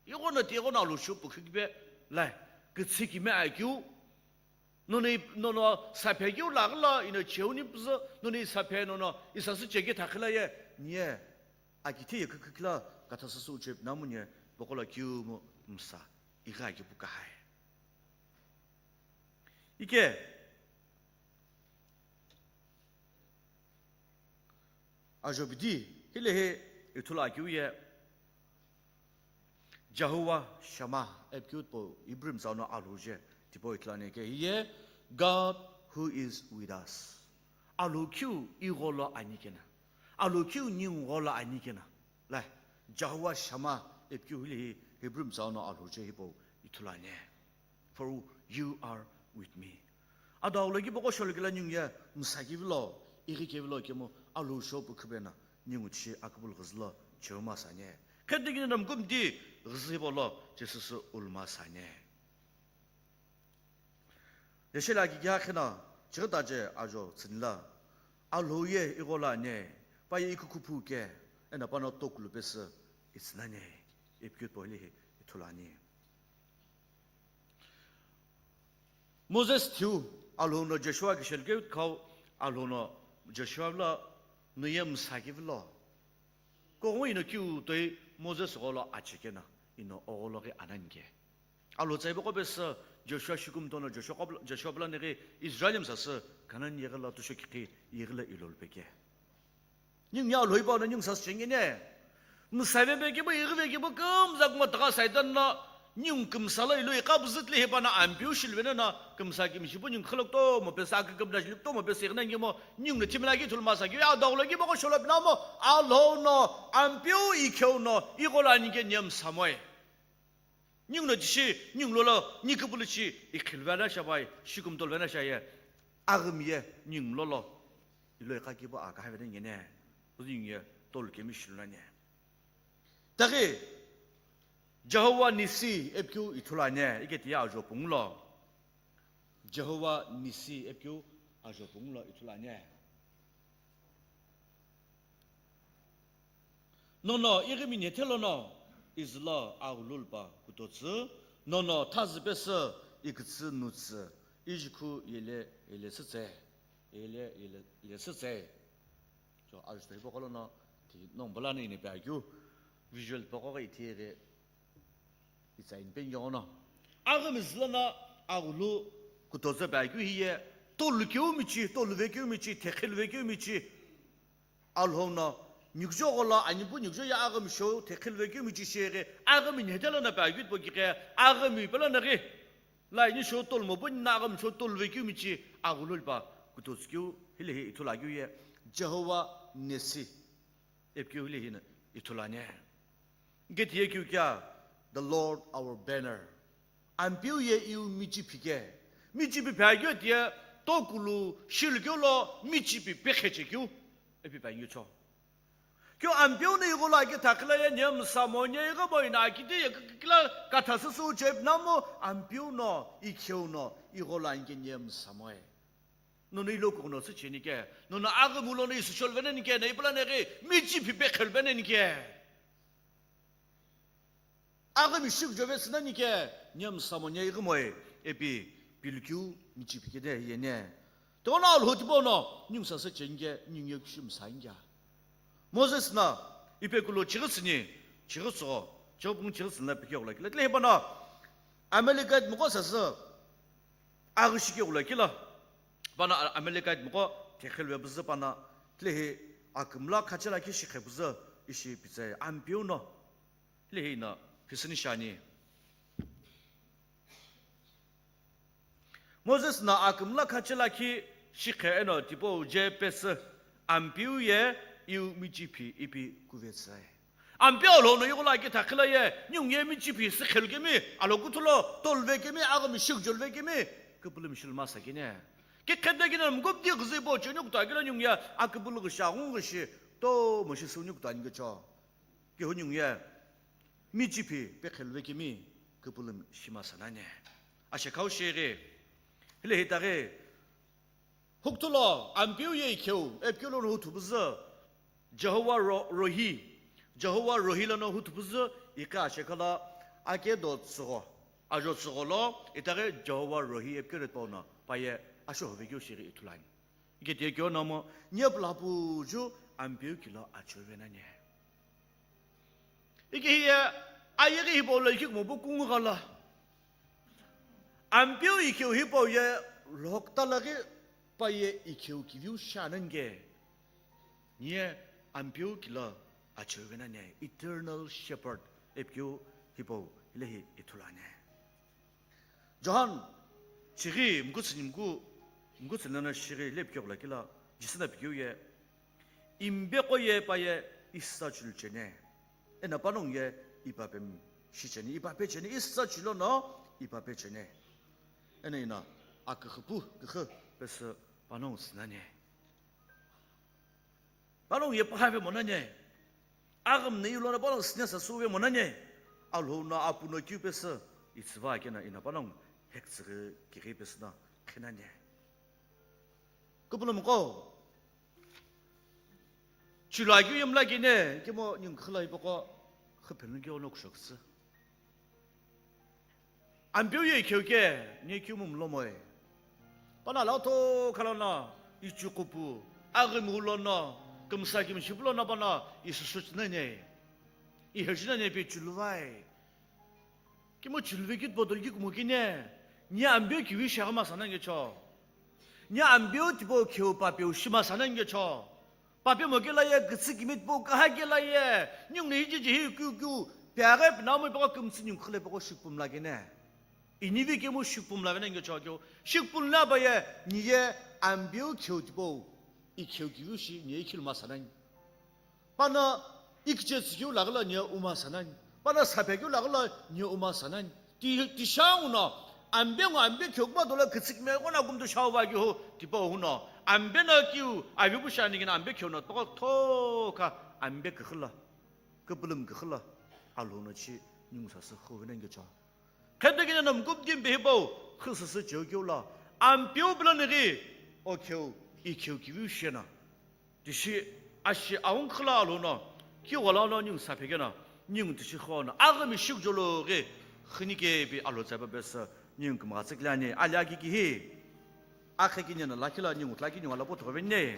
Ighono ti ighono Alhou shopu khikbe, lai, kütsü kime akeu. Nono, nono saphe keu laghi lo, ino cheuni püzü, nono isaphe nono isasü cheke thakhila ye, niye, akithe ye kükükla, katha süsü uche pinamu niye, bokola keu mu msa, igha kipu kahai. Ike, Ajo bidi, hilehi ithulu akeu ye Jehovah Shammah ipi keu tipau Hebrew mtsau no Alhou je tipau ithulu ani ke hiye God who is with us. Alhou kiu igho lo ani kena. Alhou kiu ningu gho lo ani kena. Lai, Jehovah Shammah ipi keu hilehi Hebrew mtsau no Alhou je hipau ithulu ani. For you are with me. Ado aghulo kibo qo sholu kela ningu ye msa kivilo, ighi kevilo kemu Alhou shopu khubena ningu tishi akubulu ghüzülo cheu masa nye. Khetu kini namkumdi ghüzü hipolo Jisü sü ulma sa nye. Yeshela kiki hakhina chighi taje ajo tsünila Alhou ye igho lo anye, paye ikuku phu ke, ena pano tokulu pesü itsüna nye, ipi keu tipau hilehi ithulu ani. Moses thiu Alhou no Joshua kishel keu khau Alhou no Joshua lo nuye msa kivilo. Kughengu ino kiu toi Moses gholo achekena ino ogholo ghi anani ke. Alhou tsaibo qo pesü Joshua shikumutono Joshua qo pela, Joshua pela neghi Israel msasü Canaan yeghi lo tusho kikhi yeghi lo ilolu peke. Ningu ye Alhou hipau no ningu sasü chengene. Msa veve kipu, ighi ve kipu, kümza kumotagha Saitan no ningu kümsa lo ilo iqa püzütile hipau no Ampeu shiluveno no kümsa kimishi pu ningu khülo kutomo pesü, akükümla shili kutomo pesü ighi nani kemu ningu no thimila ki ithulu masa ki, ado aghulo kibo qo sholu pinamu Alhou no, Ampeu ikheu no, igho lo ani ke niye msa moi. Ningu no tishi, ningu lolo, ni küpülü shi, ikhiluvena shabai, shikumtoluvena shaye, aghimi ye, ningu lolo, ilo iqa kibo aka havena ngene, ningu ye, tolu kemi shilunane. Taghi, Jehovah Nissi ipi keu ithulu ani, iketi ye ajo pungu lo. Jehovah Nissi ipi keu ajo pungu lo ithulu ani. Nono ighimi nhethe lono, izülo aghululpa kutotsü, nono thazü pesü ikütsü nutsü, ijikhu yele, yele sütse, yele, yele, yele sütse. So, ajutho hipaqo lono, ti nongu pala no ino pi akeu, visual tipaqo ghi ithi ghi, itsa inipe ngeghono. Aghimi zü lono aghulu kutotsü pi akeu hiye, tolu keu michi, tolu vekeu michi, thekhilu vekeu michi, Alhou no Nikujo ghola anipu nikujo ye aghümi shou thekhilve keu michi sheghi, aghümi nhete lono pe aghi tipau kighe, aghümi pe lono ghi. Laini shou tolumo pu nina aghümi shou toluve keu michi aghulu lipa kutotsu keu, hilehi ithulu akeu ye, Jehovah Nissi. Ipi keu hilehi na ithulu ani. Geti ye keu kea, the Lord our banner. Ampeu ye iu michipi ke. Michipi pe aghi tiye, tokulu shilukeu lo michipi pe kheche keu. Ipi pe aghi cho. Keu Ampeu no ighola ke thakila ye nye msamo nye ighobo ina akiti ye kila katha susu chep namo Ampeu no ikheu no ighola anke nye msamo e. Nono ilo kuno sü cheni ke, nono aghümi lono isu shol venen ke, na ipula ne ghi michipi pe khel venen ke. Aghümi shikjo ve sünani ke, nye msamo nye ighi moi, ipi pilukeu michipi ke ne ye ne. Tono Alhou tipau no, ningu sasü cheni ke, ningu ye kushi msa nge. Moses na, ipe kulo chighi sini, chighi so, chighi pung chighi sini la pike ula kila. Tile hipana, Amalekite moko sasü, aghi shike ula kila. Pana Amalekite moko, thekhelve buzü pana, tile hi akümla khachela ki shikhe buzü, ishi pizza Ampeu no. Hilehi na phisüni shiani. Moses na akümla khachela ki shikhe eno tipau je pesü Ampeu ye iu michipi ipi kuvetsai. Ampeu Alhou no ighola ke thakila ye, ningu ye michipi sü khel kemi, alo kuthulo tolve kemi, aghümi shikjolve kemi, küpülüm shilma sakine. Ke khedekine mgupdi ghizi po cheni kuta kila ningu ye aküpülü ghisha ghungu ghishi, to moshi suni kuta nge cho. Kihu ningu ye michipi pe khelve kemi küpülüm shima sanani. Ashe kau sheghi, hilehi taghi, huktulo Ampeu ye ikheu, epikeu lono huthu buzü, Jehovah Ro-, Rohi, Jehovah Rohi lono huthu buzü, ika ashe kala ake do tsügho, ajo tsügho lo, itaghi Jehovah Rohi epikeu retpo no, paye asho hove keu sheghi ithulu ani. Ike tiye keu nomo, nye pulapu ju Ampeu kilo acheu venani. Ike hiye, ayeghi hipau lo ikhi kumo pu kungu ghala. Ampeu ikheu hipau ye lhokta laghi paye ikheu kiviu shanange. Nye Ampeu kilo acheu venani, eternal shepherd, epikeu hipau hilehi ithulu ani. Johan, chighi mkutsini mku, mkutsini lono shighi lepikeu ula kila, Jisü na pikeu ye, imbeqo ye paye isa chulu chene, eno panongu ye ipape shicheni, ipape cheni, isa chulo no ipape chene. Eno ina aküxü pu, küxü pesü panongu sünani. Panongu ye pahave monani. Aghümna ilono panongu sine sa suve monani. Alhou no apu no kiu pesü, itsüva kena ina panongu hektsüghi kighi pesü no khinani. Küpülümqo. Chilo akiu yemla kine, kemo ningu khila ipoko, khiphenlu kio no kushoküsü. Ampeu ye ikheu ke, nye kiu mumlo moi. Pana la otho khalana, ichukupu, aghimi ulono, kümsa kümshipu lono pana, isusu chinane. Iheji nane pe chuluvai. Kimo chuluve kit botol ki kumo kine, nye Ampeu kiu shaghi ma sanange cho. Nye Ampeu tipau kheu papeu shima sanange cho. Pape mo kela ye, kütsü kimi tipau kaha kela ye, ningu ne hiji jihi kiu kiu, piaghe pinamo peko kümtsü ningu khile peko shikpum la kene. Inivi kemu shikpum la vena nge cho keu, shikpum la ba ye, ni ye Ampeu kheu tipau, ikheu kiu shi, ni ye ikhilu ma sanange. Pana ikiche tsükeu laghi lo nye uma sanani. Pana saphe keu laghi lo nye uma sanani. Ti, ti shangu no, Ampeu ngo Ampeu kheu kuma dola kütsükme ngo na kumtu shau va kiu hu, tipau hu no. Ampeu no kiu, avi bu shani kina Ampeu kheu no, toko thoka Ampeu küxü lo, küpülüm küxü lo, Alhou no chi ningu sasü khu vena nge cho. Khedekine no mkupdi mpe hipau, khüsüsü cheu keu lo, Ampeu pilo nighi, o kheu, ikheu kiu shena. Tishi ashi aung khila alo no, ki wala no ningu saphe kena, ningu tishi kho no, aghimi shikjolo ghi, khini kepi alo tsapa pesü, ningu kümgha tsükle ani, ali aki kihi. Akhe kini no lakhi lo ningu tla kini wala pu thove ne.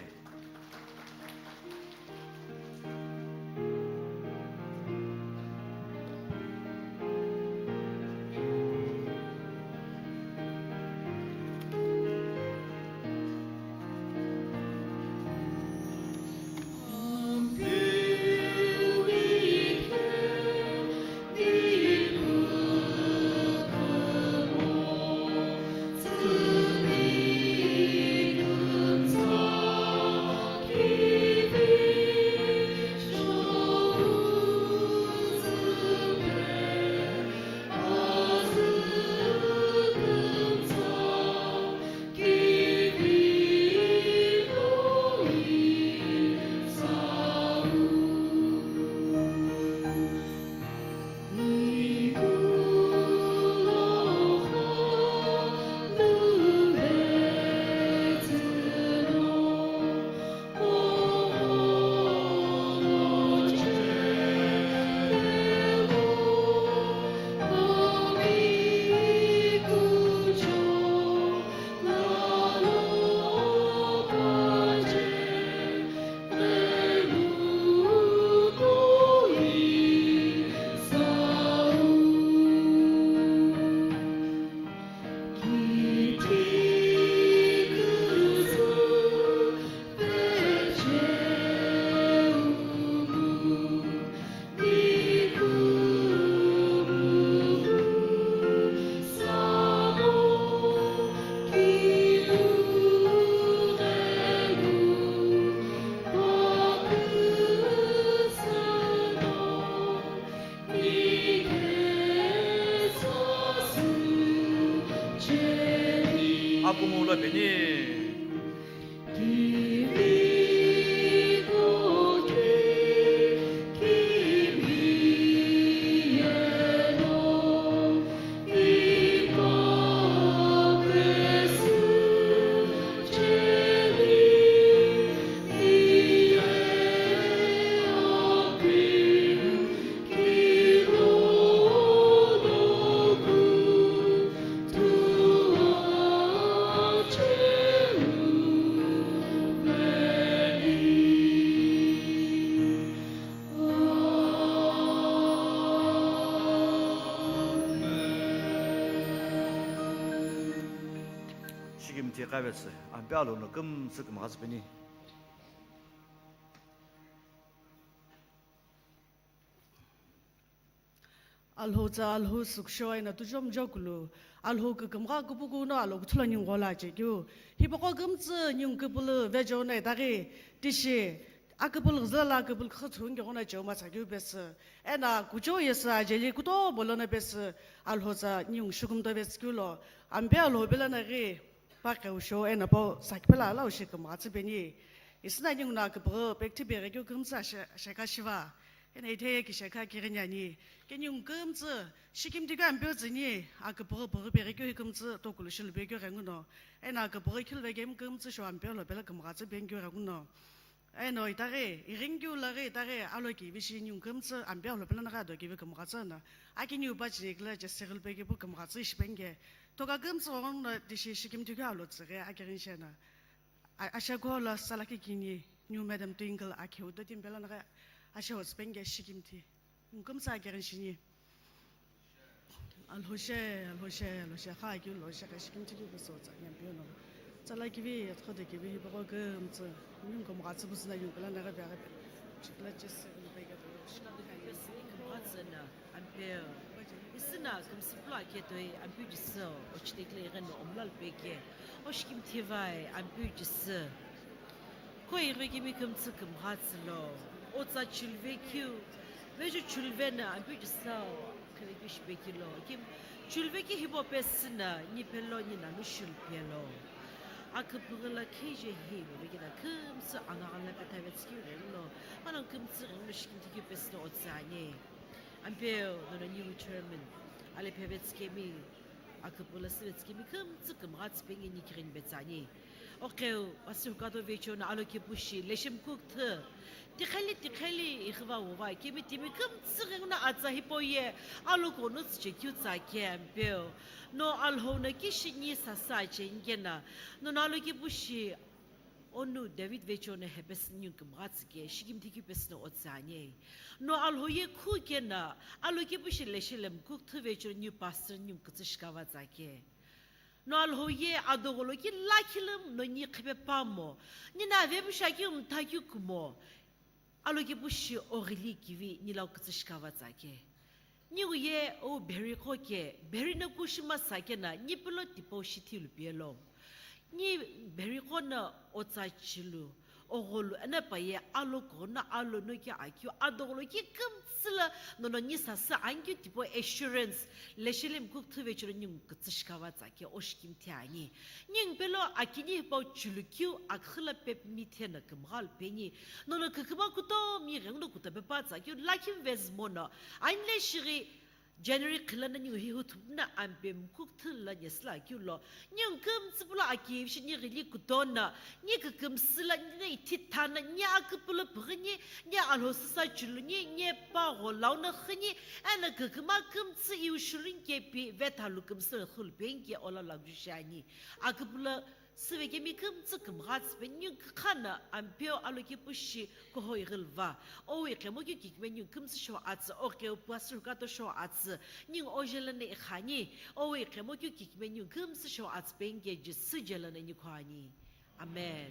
Akumulo peni. Shikimthi qavetsü, Ampeu Alhou no kümtsü kümghatsü peni. Alhou tsa Alhou sükusho eno tujomujo kulu, Alhou kükümgha kupuku no Alhou kuthula ningu ghola chekeu. Hipaqo kümtsü ningu küpülü vejo no itaghi tishi aküpülü ghüzüla la aküpülü khüthü ngeghono cheu matsakeu pesü. Eno kuchou yesü ajeli kutomo lono pesü Alhou tsa ningu shukümto vesü keu lo. Ampeu Alhou pelo no ghi pa qeusho eno pa sakipela ala ushi kümghatsü peni. Isüna ningu no aküpüghü pekthi peghi keu kümtsü ashe-, asheka shiva. Eno itheye kisheka kighini ani. Keni ningu kümtsü, shikimthi keu Ampeu tsüni, aküpüghü püghü peghi keu hi kümtsü, tokulu shilu peghi keu ghenguno. Eno aküpüghü khilve kemi kümtsü sho Ampeu Alhou pelo kümghatsü peni keu ghenguno. Eno itaghi, ighini keu laghi itaghi, alokivi shi ningu kümtsü, Ampeu Alhou pelo no ghi adokivi kümghatsü no. Aki ningu pa chini kile chesü ghili peghi pu kümghatsü ishi peni ke. Toka kümtsü ghenguno tishi shikimthi keu alo tsüghi, aki ghini shena. A-, ashe ko la salaki kini, ningu Madam Twinkle akheu to timpela naghi ashe hotsü peni ke shikimthi. Ningu kümtsü akerin shini. Alhou she, Alhou she, Alhou she, kha akeu lo she, kha shikimthi keu pesü tsa, Ampeu no. Tsalakivi, athodekivi, hipaqo kümtsü. Ningu kümghatsü pusü no ningu pelo no ghi veghi pe. Chikla chesü, ningu peghi pe. Shikimthi keu pesü, ningu kümghatsü no. Ampeu. Isüna kümsüpülo aketoi, Ampeu Jisü, ochitekile igheno omlal peke. Oshikimthi vai, Ampeu Jisü. Ko ighikemi kümtsü kümghatsü lo. Otsa chulve keu, vejo chulve no, Ampeu Jisü, khevekeu shipekilo. Kim chulve keu hipau pesü no, ni pelo ni nanu shulupelo. Aküpüghü la kheje hi, vevekena kümtsü anaghala petha vetsü keu renglo. Mano kümtsü renglo shikimthi keu pesü no otsa ani. Ampeu, nono ningu chairman, ale phe vetsikemi, aküpüghü la sü vetsikemi, kümtsü kümghatsü peni ni kighini vetsü ani. Oqeu, Pastor Hukato vecho no alokipu shi, leshi mkukthü, tiqheli, tiqheli, ighiva wuva, kemi timi kümtsü ghenguno atsa hipau ye, alokono tsüchekeu tsa ke Ampeu. No Alhou no kishi ni sasü acheni keno, nono alokipu shi, Onu David vecho no hepesü ningu kümghatsü ke, shikimthi keu pesü no otsa ani. No Alhou ye khu keno, alokipu shi leshi le mkukthü vecho no ningu pastor ningu kütsü shikava tsa ke. No Alhou ye adogholo ki lakhi lo no ni qhipe pamo, ni no avepushi akeu mtha keu kumo, alokipu shi oghili kivi ni lau kütsü shikava tsa ke. Ningu ye o Bheri qo ke, Bheri no kushi masa keno, ni pelo tipau shi thilu pelo. Ni Bheri qo no otsa chilu, ogholu, eno pa ye alokono alo no ke akeu, adogholo ki kümtsü lo, nono ni sasü ankeu tipau assurance, leshi le mkukthü vecho no ningu kütsü shikava tsa ke, oshikimthi ani. Ningu pelo akini hipau chulukeu aküxü la pepimi theno kümghalu peni. Nono küküma kutomo ghenguno kutope pa tsakeu lakhi vezi mono. Anile shighi January khila no ningu hi huthupu no ampe mkukthü la nyesü lakeu lo. Ningu kümtsü pelo akivi shi ni ghili kutono. Ni kükümsü la ni ithi thano, ni aküpülü püghü ni, ni Alhou süsa chulu ni, ni pa gholau no xü ni, eno küküma kümtsü iu shuluni kepi vethalu kümsü xulu peni ke ola lakju shi ani. Aküpülü süvekemi kümtsü kümghatsü peni ningu kükha no Ampeu alokipu shi kuhou ighilva. Owi iqhemo keu kikime ningu kümtsü shou atsü, oqeu Pastor Hukato shou atsü, ningu ojelo no iqhani, owi iqhemo keu kikime ningu kümtsü shou atsü peni ke Jisü jelo no nikho ani. Amen.